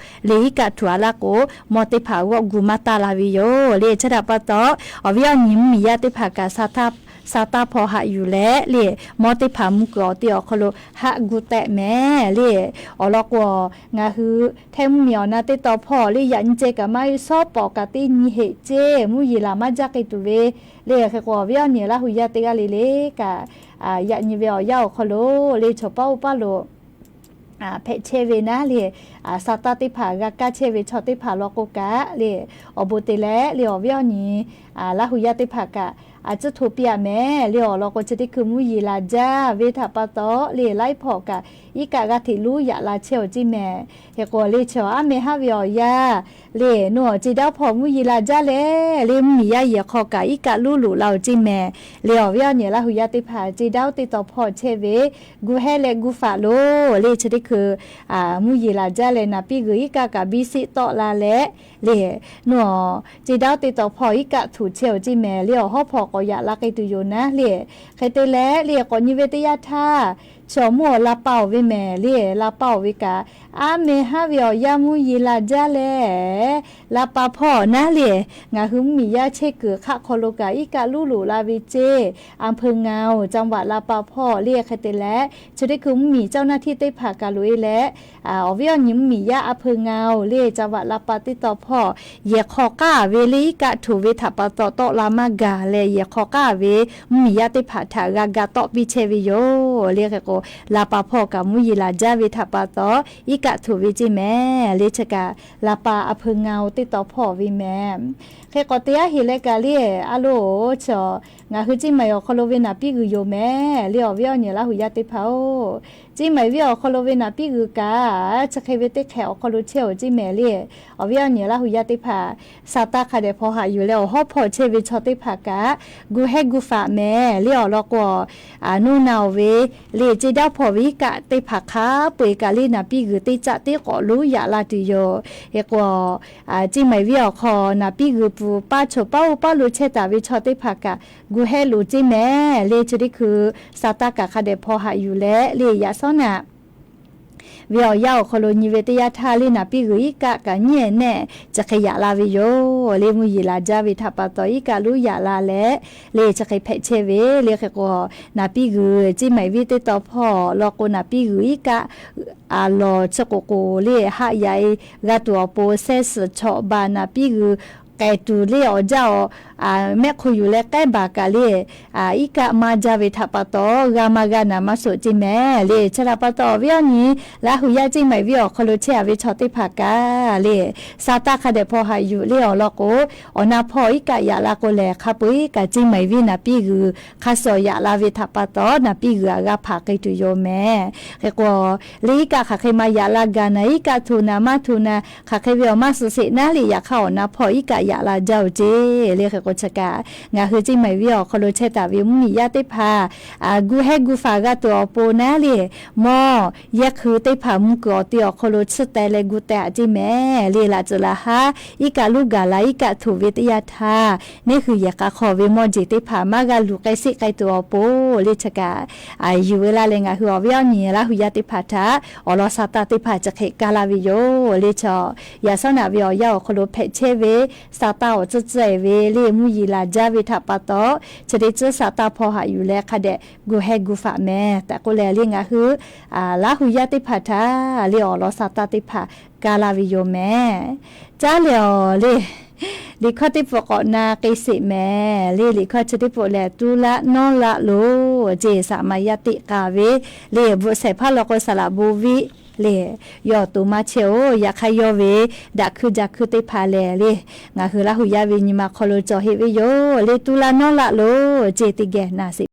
le, iˉ kaˆ htuꞈ a laˇ k'o, mawˇ teˇ hpaˍ g'awˆ gu maˇ taˇ la ve yoˬ le. Chi htaꞈ pa taw, awˬ viˉ awˬ nyi mvuhˇ miˬ yaˇ teˇ hpaˍ kaꞈ sa taˇ hpawˇ haꞈ yuˬ leh le, mawˇ teˇ hpaˍ mvuhˇ kuiˬ awˬ te awˬ hk'aw lo haˆ gu tehˆ mehˍ le. Awˬ lawn k'o, ngaˬ hui htehˇ mvuhˇ miˬ awˬ na teˇ taw hpawˇ le yaꞈ nyi ceh kaꞈ maˇ heˆ, shawˉ pawˍ kaꞈ teˇ nyi heˆ ceˇ, mvuhˇ yeˬ laˬ maˇ jaˇ k'ai tuˬ ve le. Hk'e k'o, awˬ viˉ awˬ nyi Laˇ hu yaˇ teˇ g'aˇ le le kaꞈ, yaꞈ nyi ve awˬ yanˇ awˬ hk'aw lo le, chaw paˉ oˇ paˉ lo hpehꞈ chehˇ ve naˉ le, sa taˇ teˇ hpaˍ g'a kaˇ chehˇ ve chaw teˇ hpaˍ law k'o kaꞈ le, awˬ bon te leh le, awˬ viˉ awˬ nyi Laˇ hu yaˇ teˇ hpaˍ kaꞈ a ciˉ hto piˇ a mehˍ le. Awˬ lawn k'o, chi teˇ hkui mvuhˇ yeˬ laˬ jaˇ ve htaꞈ pa taw le, laiˉ hpawˇ kaꞈ iˉ kaˆ g'aˇ hteꞈ luˉ yaꞈ la chehˇ awˬ ceˇ mehˍ. Hk'e k'o le, chaw aˉ meh haˉ ve awˬ yanˇ le, nawˬ ceˇ daˇ hpawˇ mvuhˇ yeˬ laˬ jaˇ leh le, mvuhˇ miˬ yaˇ yehˬ hk'aw kaꞈ iˉ kaˆ luˉ loꞈ la awˬ ceˇ mehˍ le. Awˬ viˉ awˬ nyi Laˇ hu yaˇ teˇ hpaˍ, ceˇ daˇ teˇ taw hpawˇ chehˇ ve gu hehˇ leh gu faꞈ lo le, chi teˇ hkui mvuhˇ yeˬ laˬ jaˇ leh naˍ piˇ g'uiˬ iˉ kaˆ kaꞈ biˇ siˆ tawˆ la leh le, nawˬ ceˇ daˇ teˇ taw hpawˇ iˉ kaˆ htuꞈ chehˇ awˬ ceˇ mehˍ le. Awˬ hawˉ hpawˇ k'awꞈ yaꞈ la k'ai tuˬ yoˬ naˉ le. Hk'e te leh le, k'awꞈ nyi ve teˇ yanˇ htaˇ, chaw mvuhˇ awˬ la pa awˬ ve mehˍ le, la pa awˬ ve kaꞈ aˉ meh haˉ ve awˬ yanˇ mvuhˇ yeˬ laˬ jaˇ leh, la pa hpawˇ naˉ le, ngaˬ hui mvuhˇ miˬ yaˇ chehˇ kuiˬ hk'aˆ hk'aw lo kaꞈ iˉ kaˆ luˉ loꞈ la ve ceˇ, อำเภอเงา จังหวัดลำปาง hpawˇ le. Hk'e te leh, chi teˇ hkui mvuhˇ miˬ เจ้าหน้าที่ teˇ hpaˍ kaꞈ loꞈ e leh, awˬ viˉ awˬ nyi mvuhˇ miˬ yaˇ อำเภอเงา le, จังหวัดลำปาง teˇ taw hpawˇ yehˬ hk'aw k'aˉ ve le, iˉ kaˆ htoꞈ ve htaꞈ pa taw tawˆ la maˇ gaˬ leh, yehˬ hk'aw k'aˉ ve mvuhˇ miˬ yaˇ teˇ hpaˍ htaꞈ g'a ga tawˆ piˇ chehˇ ve yoˬ le. Hk'e k'o, la pa hpawˇ kaꞈ mvuhˇ yeˬ laˬ jaˇ ve htaꞈ pa taw iˉ kaˆ htoꞈ ve ceˇ mehˍ le. Chi kaꞈ la pa อำเภอเงา teˇ taw hpawˇ ve mehˍ. Hk'e k'awꞈ te aˉ heˍ leh kaꞈ le, a loˬ, chaw ngaˬ hui Ceˇ maiˍ awˬ hk'aw lo ve naˍ piˇ g'uiˬ yoˬ mehˍ le, awˬ viˉ awˬ nyi Laˇ hu yaˇ teˇ hpaˍ-oˬ. Ceˇ maiˍ venˇ awˬ hk'aw lo ve naˍ piˇ g'uiˬ kaꞈ chi hk'e ve teˇ hk'ehꞈ awˬ hk'aw lo chehˇ awˬ ceˇ mehˍ le, awˬ viˉ awˬ nyi Laˇ hu yaˇ teˇ hpaˍ, sa taˇ hk'a dehꞈ hpaw haꞈ yuˬ leh awˬ hawˉ hpawˇ chehˇ ve chaw teˇ hpaˍ kaꞈ gu hehˇ gu faꞈ mehˍ le. Awˬ lawn k'o, nuˇ na oˬ ve le, ceˇ daˇ hpawˇ ve iˉ kaˆ teˇ hpaˍ hk'a peu-eˬ kaꞈ le naˍ piˇ g'uiˬ teˇ caˆ tiˉ k'awꞈ luˉ yaꞈ la tuˬ yoˬ. Hk'e k'o, Ceˇ maiˍ venˇ awˬ hk'aw naˍ piˇ g'uiˬ pfuhˍ paˇ chaw paˉ oˇ paˉ lo chehˇ taˍ ve chaw teˇ hpaˍ kaꞈ gu hehˇ loꞈ ceˇ mehˍ le. Chi teˇ hkui sa taˇ kaꞈ hk'a dehꞈ hpaw haꞈ yuˬ leh le, yaꞈ shawˉ naꞈ ve awˬ yanˇ awˬ hk'aw lo nyi ve teˇ yanˇ htaˇ le, naˍ piˇ g'uiˬ iˉ kaˆ kaꞈ nyiˉ ehˍ nehˆ chi hk'e yaꞈ la ve yoˬ le. Mvuhˇ yeˬ laˬ jaˇ ve htaꞈ pa taw iˉ kaˆ luˉ yaꞈ la leh le, chi hk'e hpehꞈ chehˇ ve le. Hk'e k'o, naˍ piˇ g'uiˬ Ceˇ maiˍ venˇ teˇ taw hpawˇ law k'o, naˍ piˇ g'uiˬ iˉ kaˆ a lawˬ chi k'oˍ k'oˍ le haˆ yaꞈ e g'a tuˬ awˬ pon sehˇ suhˍ chawꞈ baˬ naˍ piˇ g'uiˬ k'ehˬ tuˬ le awˬ jaˇ awˬ mehˆ hk'o yuˬ leh k'ehˉ baˬ kaꞈ le, iˉ kaˆ maˇ jaˇ ve htaꞈ pa taw g'a maˇ g'a naˍ maˇ soꞈ ceˇ mehˍ le. Chi htaꞈ pa taw awˬ viˉ awˬ nyi Laˇ hu yaˇ Ceˇ maiˍ venˇ awˬ hk'aw lo chehˇ a ve chaw teˇ hpaˍ kaꞈ le, sa taˇ hk'a dehꞈ hpaw haꞈ yuˬ le. Awˬ lawn k'o, awˬ na hpawˇ iˉ kaˆ yaꞈ la k'o lehˬ, hk'a peu-eˬ kaꞈ Ceˇ maiˍ venˇ naˍ piˇ g'uiˬ hk'a shuˍ yaꞈ la ve htaꞈ pa taw, naˍ piˇ g'uiˬ aꞈ g'a hpanˍ k'ai tuˬ yoˬ mehˍ. Hk'e k'o, le iˉ kaˆ hk'aˬ hk'e ma yaꞈ la gaˬ naˍ, iˉ kaˆ htoꞈ naˍ maˇ htoꞈ naˍ, hk'aˬ hk'e ve awˬ maˇ suh sheˍ naˉ le, yaꞈ hk'aˇ awˬ na hpawˇ iˉ kaˆ yaꞈ la jaˇ oˬ ceˇ le. Hk'e k'o, chi kaꞈ ngaˬ hui Ceˇ maiˍ venˇ awˬ hk'aw lo chehˇ taˍ ve mvuhˇ miˬ yaˇ teˇ hpaˍ gu hehˇ gu faˍ g'a tuˬ awˬ pon naˉ le, mawˇ yehˇ hkui teˇ hpaˍ mvuhˇ kuiˬ awˬ te awˬ hk'aw lo chiˇ teh leh gu teh a ceˇ mehˍ le. Laꞈ cuˬ laꞈ haˉ iˉ kaˆ luˉ gaˬ la iˉ kaˆ htoꞈ ve teˇ yanˇ htaˇ, neˇ hui yehˬ k'a hk'aw ve mawˇ jeˬ teˇ hpaˍ maˇ g'a luˬ k'ai sheˆ k'ai tuˬ awˬ pon le, chi kaꞈ yuˬ ve laˇ leh ngaˬ hui awˬ viˉ awˬ nyi Laˇ hu yaˇ teˇ hpaˍ htaꞈ awˬ lawn sa taˇ teˇ hpaˍ chi hk'e kaˇ laˇ ve yoˬ le. Chaw yaꞈ shawˉ naꞈ ve awˬ yanˇ awˬ hk'aw lo hpehꞈ chehˇ ve sa taˇ awˬ tcuhˇ tcuhˇ e ve le, mvuhˇ yeˬ laˬ jaˇ ve htaꞈ pa taw, chi teˇ tcuhˇ sa taˇ hpaw haꞈ yuˬ leh hk'a dehꞈ gu hehˇ gu faˍ mehˍ tehꞈ k'oˆ leh le, ngaˬ hui Laˇ hu yaˇ teˇ hpaˍ htaꞈ le awˬ lawn sa taˇ teˇ hpaˍ kaˇ laˇ ve yoˬ mehˍ. Caˉ leh awˬ le, liꞈ hkawˇ teˇ pawˆ k'awꞈ na k'ai sheˍ mehˍ le. Liꞈ hkawˇ chi teˇ pawˆ lehˬ, tuˇ laˇ nawˉ laˇ loˬ ceˇ, saˍ maˍ yaˇ teˇ k'a ve le, bvuhꞈ shehˍ hpaˇ law k'o saˍ laꞈ bon viˆ le, yawˇ to maˇ chehˇ oˬ. Yaꞈ hk'aˇ yawˇ ve daꞈ hkui jaꞈ hkui teˇ hpaˍ lehˬ le, ngaˬ hui Laˇ hu yaˇ ve nyi ma hk'aw lo cawˬ heˆ ve yoˬ le. Tuˇ laˇ nawˉ laˇ loˬ ceˇ, teˇ geh na sheˍ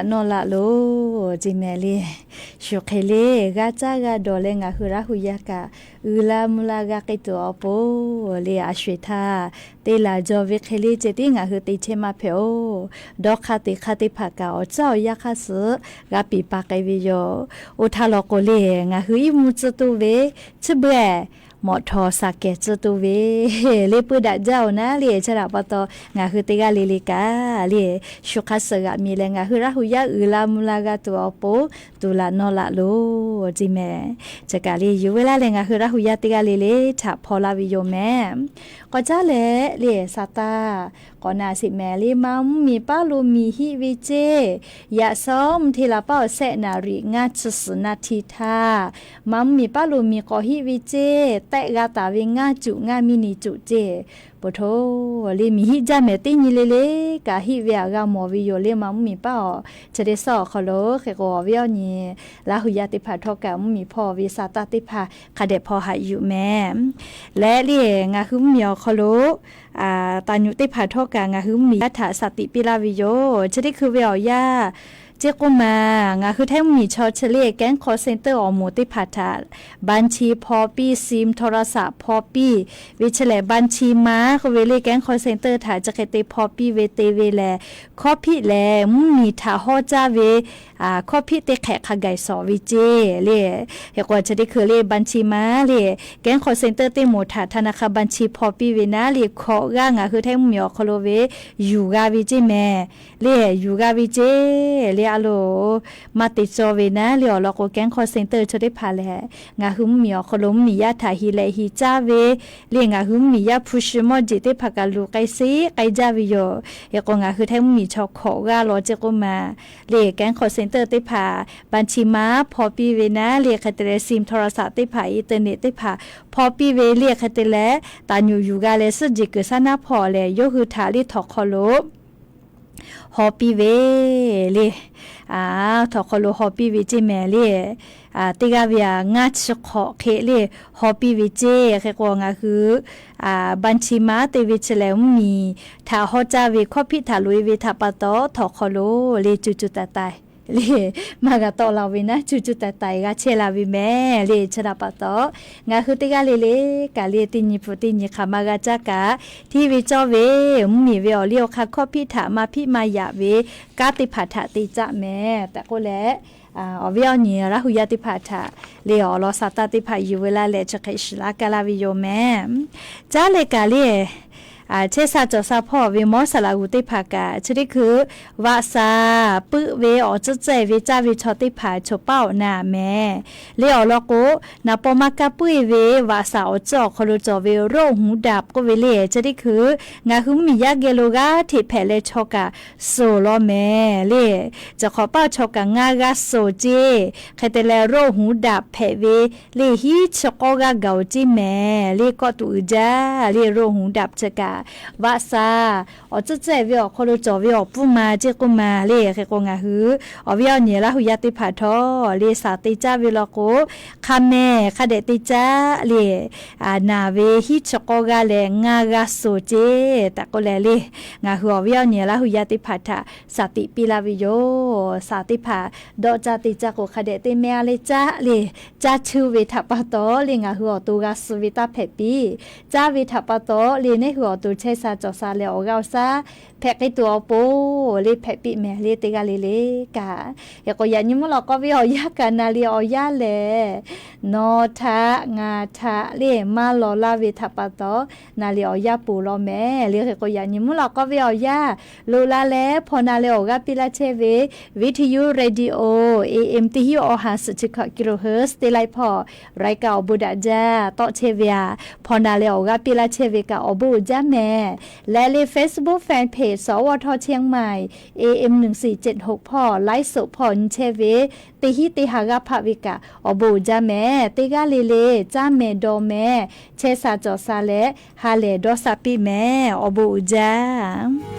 nawˇ laꞈ loˬ, ce mehˍ le. Shu hk'e le, g'a caˇ g'a dawˬ leh ngaˬ hui Laˇ hu yaˇ kaꞈ uiˍ la mvuh la g'a k'ai tuˬ awˬ pon le, a sho-eˬ htaˇ te laˬ jaw ve hk'e le ceh tiˉ ngaˬ hui te chehˇ maˇ hpehꞈ-oˬ. Dawˇ hk'aˇ teꞈ hk'aˇ teˇ hpaˍ kaꞈ awˬ caˉ awˬ yanˇ hk'aˇ suh g'a piˍ pa k'ai ve yoˬ. Oˇ htaˇ law k'o le, ngaˬ hui iˉ mvuhˇ tcuhˇ toˇ ve, chi beuꞈ mawꞈ htawˍ saˍ kehˍ tcuhˇ toˇ ve le, puiˇ daꞈ jaˇ-oˬ naˉ le, chi htaꞈ pa taw ngaˬ hui teˇ g'aˇ le le kaꞈ le, shu hk'aˇ suh g'aꞈ mi leh ngaˬ hui Laˇ hu yaˇ uiˍ la mvuh la g'a tuˬ awˬ pon tuˬ laꞈ nawˇ laꞈ loˬ, ce mehˍ. Chi kaꞈ le yuˬ ve laˇ leh ngaˬ hui Laˇ hu yaˇ teˇ g'aˇ le le htaꞈ hpaw laˇ ve yoˬ mehˍ. K'awꞈ caˉ leh le, saˍtanˍ k'awꞈ naˬ sheˍ mehˍ le, maˇ mvuhˇ miˬ paˉ lo miˬ hiˆ ve ceˇ, yaꞈ shawˉ mvuhˇ hteˇ la paˉ awˬ shehˆ naˍ riˍ ngaˇ chi suhˍ naˍ htiˇ htaˇ, maˇ mvuhˇ miˬ paˉ lo miˬ k'awꞈ hiˆ ve ceˇ, tehˆ g'a taˍ ve ngaˇ cuꞈ ngaˇ miˇ ni cuꞈ ceˇ, po hto le miˬ hiˆ jaˇ mehˍ teˇ nyi le le kaꞈ hiˆ ve aꞈ g'a mawˬ ve yoˬ le, maˇ mvuhˇ miˬ paˉ awˬ chi teˇ shawˉ awˬ hk'aw lo. Hk'e k'o awˬ viˉ awˬ nyi Laˇ hu yaˇ teˇ hpaˍ htawˇ kaꞈ mvuhˇ miˬ hpawˇ ve saˍtanˍ teˇ hpaˍ hk'a dehꞈ hpaw haꞈ yuˬ mehˍ. Leh le ngaˬ hui mvuhˇ miˬ awˬ hk'aw lo taˍ nyuꞈ teˇ hpaˍ htawˇ kaꞈ ngaˬ hui mvuhˇ miˬ yaˇ htaꞈ shaˍ tiꞈ piˇ laˇ ve yoˬ. Chi teˇ hkui ve awˬ yanˇ, ceˇ k'oˆ ma, ngaˬ hui Htaiˇ mvuhˇ miˬ chaw chi le kehˉ hk'aw center awˬ moˍ teˇ hpaˍ htaꞈ ban chi hpaw piˇ, sim โทรศัพท์ hpaw piˇ ve chi lehˬ, ban chi ma k'oˆ ve le kehˉ hk'aw center htaꞈ chi hk'e te hpaw piˇ ve te ve lehˬ, hkawˇ hpiˆ lehˬ mvuhˇ miˬ htaꞈ hawˉ caˇ ve hkawˇ hpiˆ teˇ hk'ehꞈ hk'a gaiˬ shawˍ ve ceˇ le. Hk'e k'o chi teˇ hkui le ban chi ma le kehˉ hk'aw center teˇ moˍ htaꞈ ธนาคาร ban chi hpaw piˇ ve naˉ le, hkawꞈ g'aˇ ngaˬ hui Htaiˇ mvuhˇ miˬ awˬ hk'aw lo ve yuˬ g'a ve ceˇ mehˍ le, yuˬ g'a ve ceˇ le. A loˬ, maˇ te cawˇ ve naˉ le awˬ lawn k'o, kehˉ hk'aw center chaw teˇ hpaˍ lehˬ ngaˬ hui mvuhˇ miˬ awˬ hk'aw lo mvuhˇ miˬ yaˇ htaꞈ heˍ leh heˍ caˇ ve le, ngaˬ hui mvuhˇ miˬ yaˇ hpu shi mawˇ jeˬ teˇ hpaˍ kaꞈ luˬ k'ai sheˉ k'ai jaˇ ve yoˬ. Hk'e k'o ngaˬ hui Htaiˇ mvuhˇ miˬ chaw hkawꞈ g'aˇ law ceˇ k'oˆ ma le, kehˉ hk'aw center teˇ hpaˍ ban chi ma hpaw piˇ ve naˉ le, hk'e te leh sim โทรศัพท์ teˇ hpaˍ, internet teˇ hpaˍ hpaw piˇ ve le, hk'e te leh taˍ nyuꞈ yuˬ g'a leh suhˉ jeˬ kuiˬ shaˉ naˉ hpawˇ lehˬ, yawˇ hui htaꞈ le htawnˍ hk'aw lo haw piˇ ve le, htawnˍ hk'aw lo haw piˇ ve ceˇ mehˍ le. Teˇ g'aˇ ve aꞈ ngaˇ chi hk'awꞈ hk'e le haw piˇ ve ceˇ. Hk'e k'o ngaˬ hui ban chi ma te ve chi lehˬ, mvuhˇ miˬ htaꞈ hawˉ caˇ ve hkawˇ hpiˆ htaꞈ loꞈ e ve htaꞈ pa taw htawnˍ hk'aw lo le cuˇ cuˇ taiˍ taiˍ le maˇ g'a tawˆ la ve naˉ, cuˇ cuˇ taiˍ taiˍ g'a chehˇ la ve mehˍ le. Chi htaꞈ pa taw ngaˬ hui teˇ g'aˇ le le kaꞈ le teˇ nyi hpu teˇ nyi hk'aˬ ma g'a caˇ kaꞈ, hteˇ ve cawˇ ve mvuhˇ miˬ ve awˬ liˇ awˬ hk'aˇ hkawˇ hpiˆ htaꞈ maˇ hpiˆ maˇ yaꞈ ve kanˉ teˇ hpaˍ htaꞈ te caˆ mehˍ tehꞈ k'oˆ leh, awˬ viˉ awˬ nyi Laˇ hu yaˇ teˇ hpaˍ htaꞈ le awˬ lawn saˍtanˍ teˇ hpaˍ yuˬ ve laˇ leh chi hk'e shiˍ laˇ kaˇ laˇ ve yoˬ mehˍ. Caˉ leh kaꞈ le chehˇ sha cawˬ sha hpawˇ ve mawˇ saˍ laꞈ g'uˬ teˇ hpaˍ kaꞈ chi teˇ hkui vaꞈ shaˍ puiˆ ve awˬ tcuhˉ tcuhˉ ve caˇ ve chaw teˇ hpaˍ choˬ paˉ awˬ na mehˍ le. Awˬ lawn k'o, naˍ paw maˇ kaˇ puiˉ ve vaꞈ shaˍ awˬ tcuhˉ awˬ hk'aw lo cawˬ ve โรคหูดับ k'oˆ ve le, chi teˇ hkui ngaˬ hui mvuhˇ miˬ yaˇ geh lo g'aˇ hteꞈ hpehꞈ leh chaw kaꞈ suhˍ law mehˍ le. Chi hk'awꞈ paˇ chaw kaꞈ ngaˇ g'aˇ suhˍ ceˇ. Hk'e te leh โรคหูดับ hpehꞈ ve le hiˉ chi k'awˇ g'aˇ gaˬ-oˬ ceˇ mehˍ le. Kawˆ tuˬ uiˍ jaˇ le โรคหูดับ chi kaꞈ vaꞈ shaˍ awˬ tcuhˉ tcuhˉ ve awˬ hk'aw lo cawˬ ve awˬ pfuhˇ ma ceˇ k'oˆ ma le. Hk'e k'o ngaˬ hui awˬ viˉ awˬ nyi Laˇ hu yaˇ teˇ hpaˍ htawˇ le shaˍ te caˇ ve law k'o, hk'a mehˍ hk'a dehꞈ te caˇ le. Naˬ ve hiˉ chi k'awˇ g'aˇ leh ngaˇ g'aˇ suhˍ ceˇ tehꞈ k'oˆ leh le, ngaˬ hui awˬ viˉ awˬ nyi Laˇ hu yaˇ teˇ hpaˍ htaꞈ shaˍ tiꞈ piˇ laˇ ve yoˬ. Shaˍ teˇ hpaˍ dawˆ caˇ te caˇ k'o hk'a dehꞈ te mehˍ a le caˇ le, caˇ cheuˇ ve htaꞈ pa taw le ngaˬ hui awˬ to g'a suh ve taˇ hpehꞈ piˇ. Caˇ ve htaꞈ pa taw le neˇ hui awˬ to chehˇ sha cawˬ sha leh awˬ g'aˇ awˬ shaˉ hpehꞈ k'ai tuˬ awˬ pon le hpehꞈ piˇ mehˍ le teˇ g'aˇ le le kaꞈ. Hk'e k'o yaꞈ nyi mvuhˇ lawꞈ k'aw ve awˬ yanˇ kaꞈ naˍ riˍ awˬ yanˇ lehˬ, nawˬ htaꞈ ngaˬ htaꞈ le maˇ lawˬ laˇ ve htaꞈ pa taw naˍ riˍ awˬ yanˇ ponˬ law mehˍ le. Hk'e k'o yaꞈ nyi mvuhˇ lawꞈ k'aw ve awˬ yanˇ loꞈ la leh hpaw na leh awˬ g'aˇ piˇ laˇ chehˇ ve วิทยุ radio AM teˇ hinˉ awˬ ha suhˍ chi hkawꞈ กิโลเฮิร์ตซ์ teˇ laiˉ hpawˇ รายการ awˬ bon daꞈ jaˇ tawˆ chehˇ ve aꞈ, hpaw na leh awˬ g'aˇ piˇ laˇ chehˇ ve kaꞈ awˬ bon uiˍ jaˇ mehˍ. Leh le Facebook fan page สวท เชียงใหม่ AM หนึ่งสี่เจ็ดหก hpawˇ ไลฟ์สด hpawˇ nyi chehˇ ve teˇ hinˉ teˇ ha g'aˇ hpaˆ ve kaꞈ awˬ bon uiˍ jaˇ mehˍ. Teˇ g'aˇ le le caˇ mehˍ dawˬ mehˍ, chehˇ sha cawˬ sha leh ha lehˬ dawˇ sha piˇ mehˍ. Awˬ bon uiˍ jaˇ.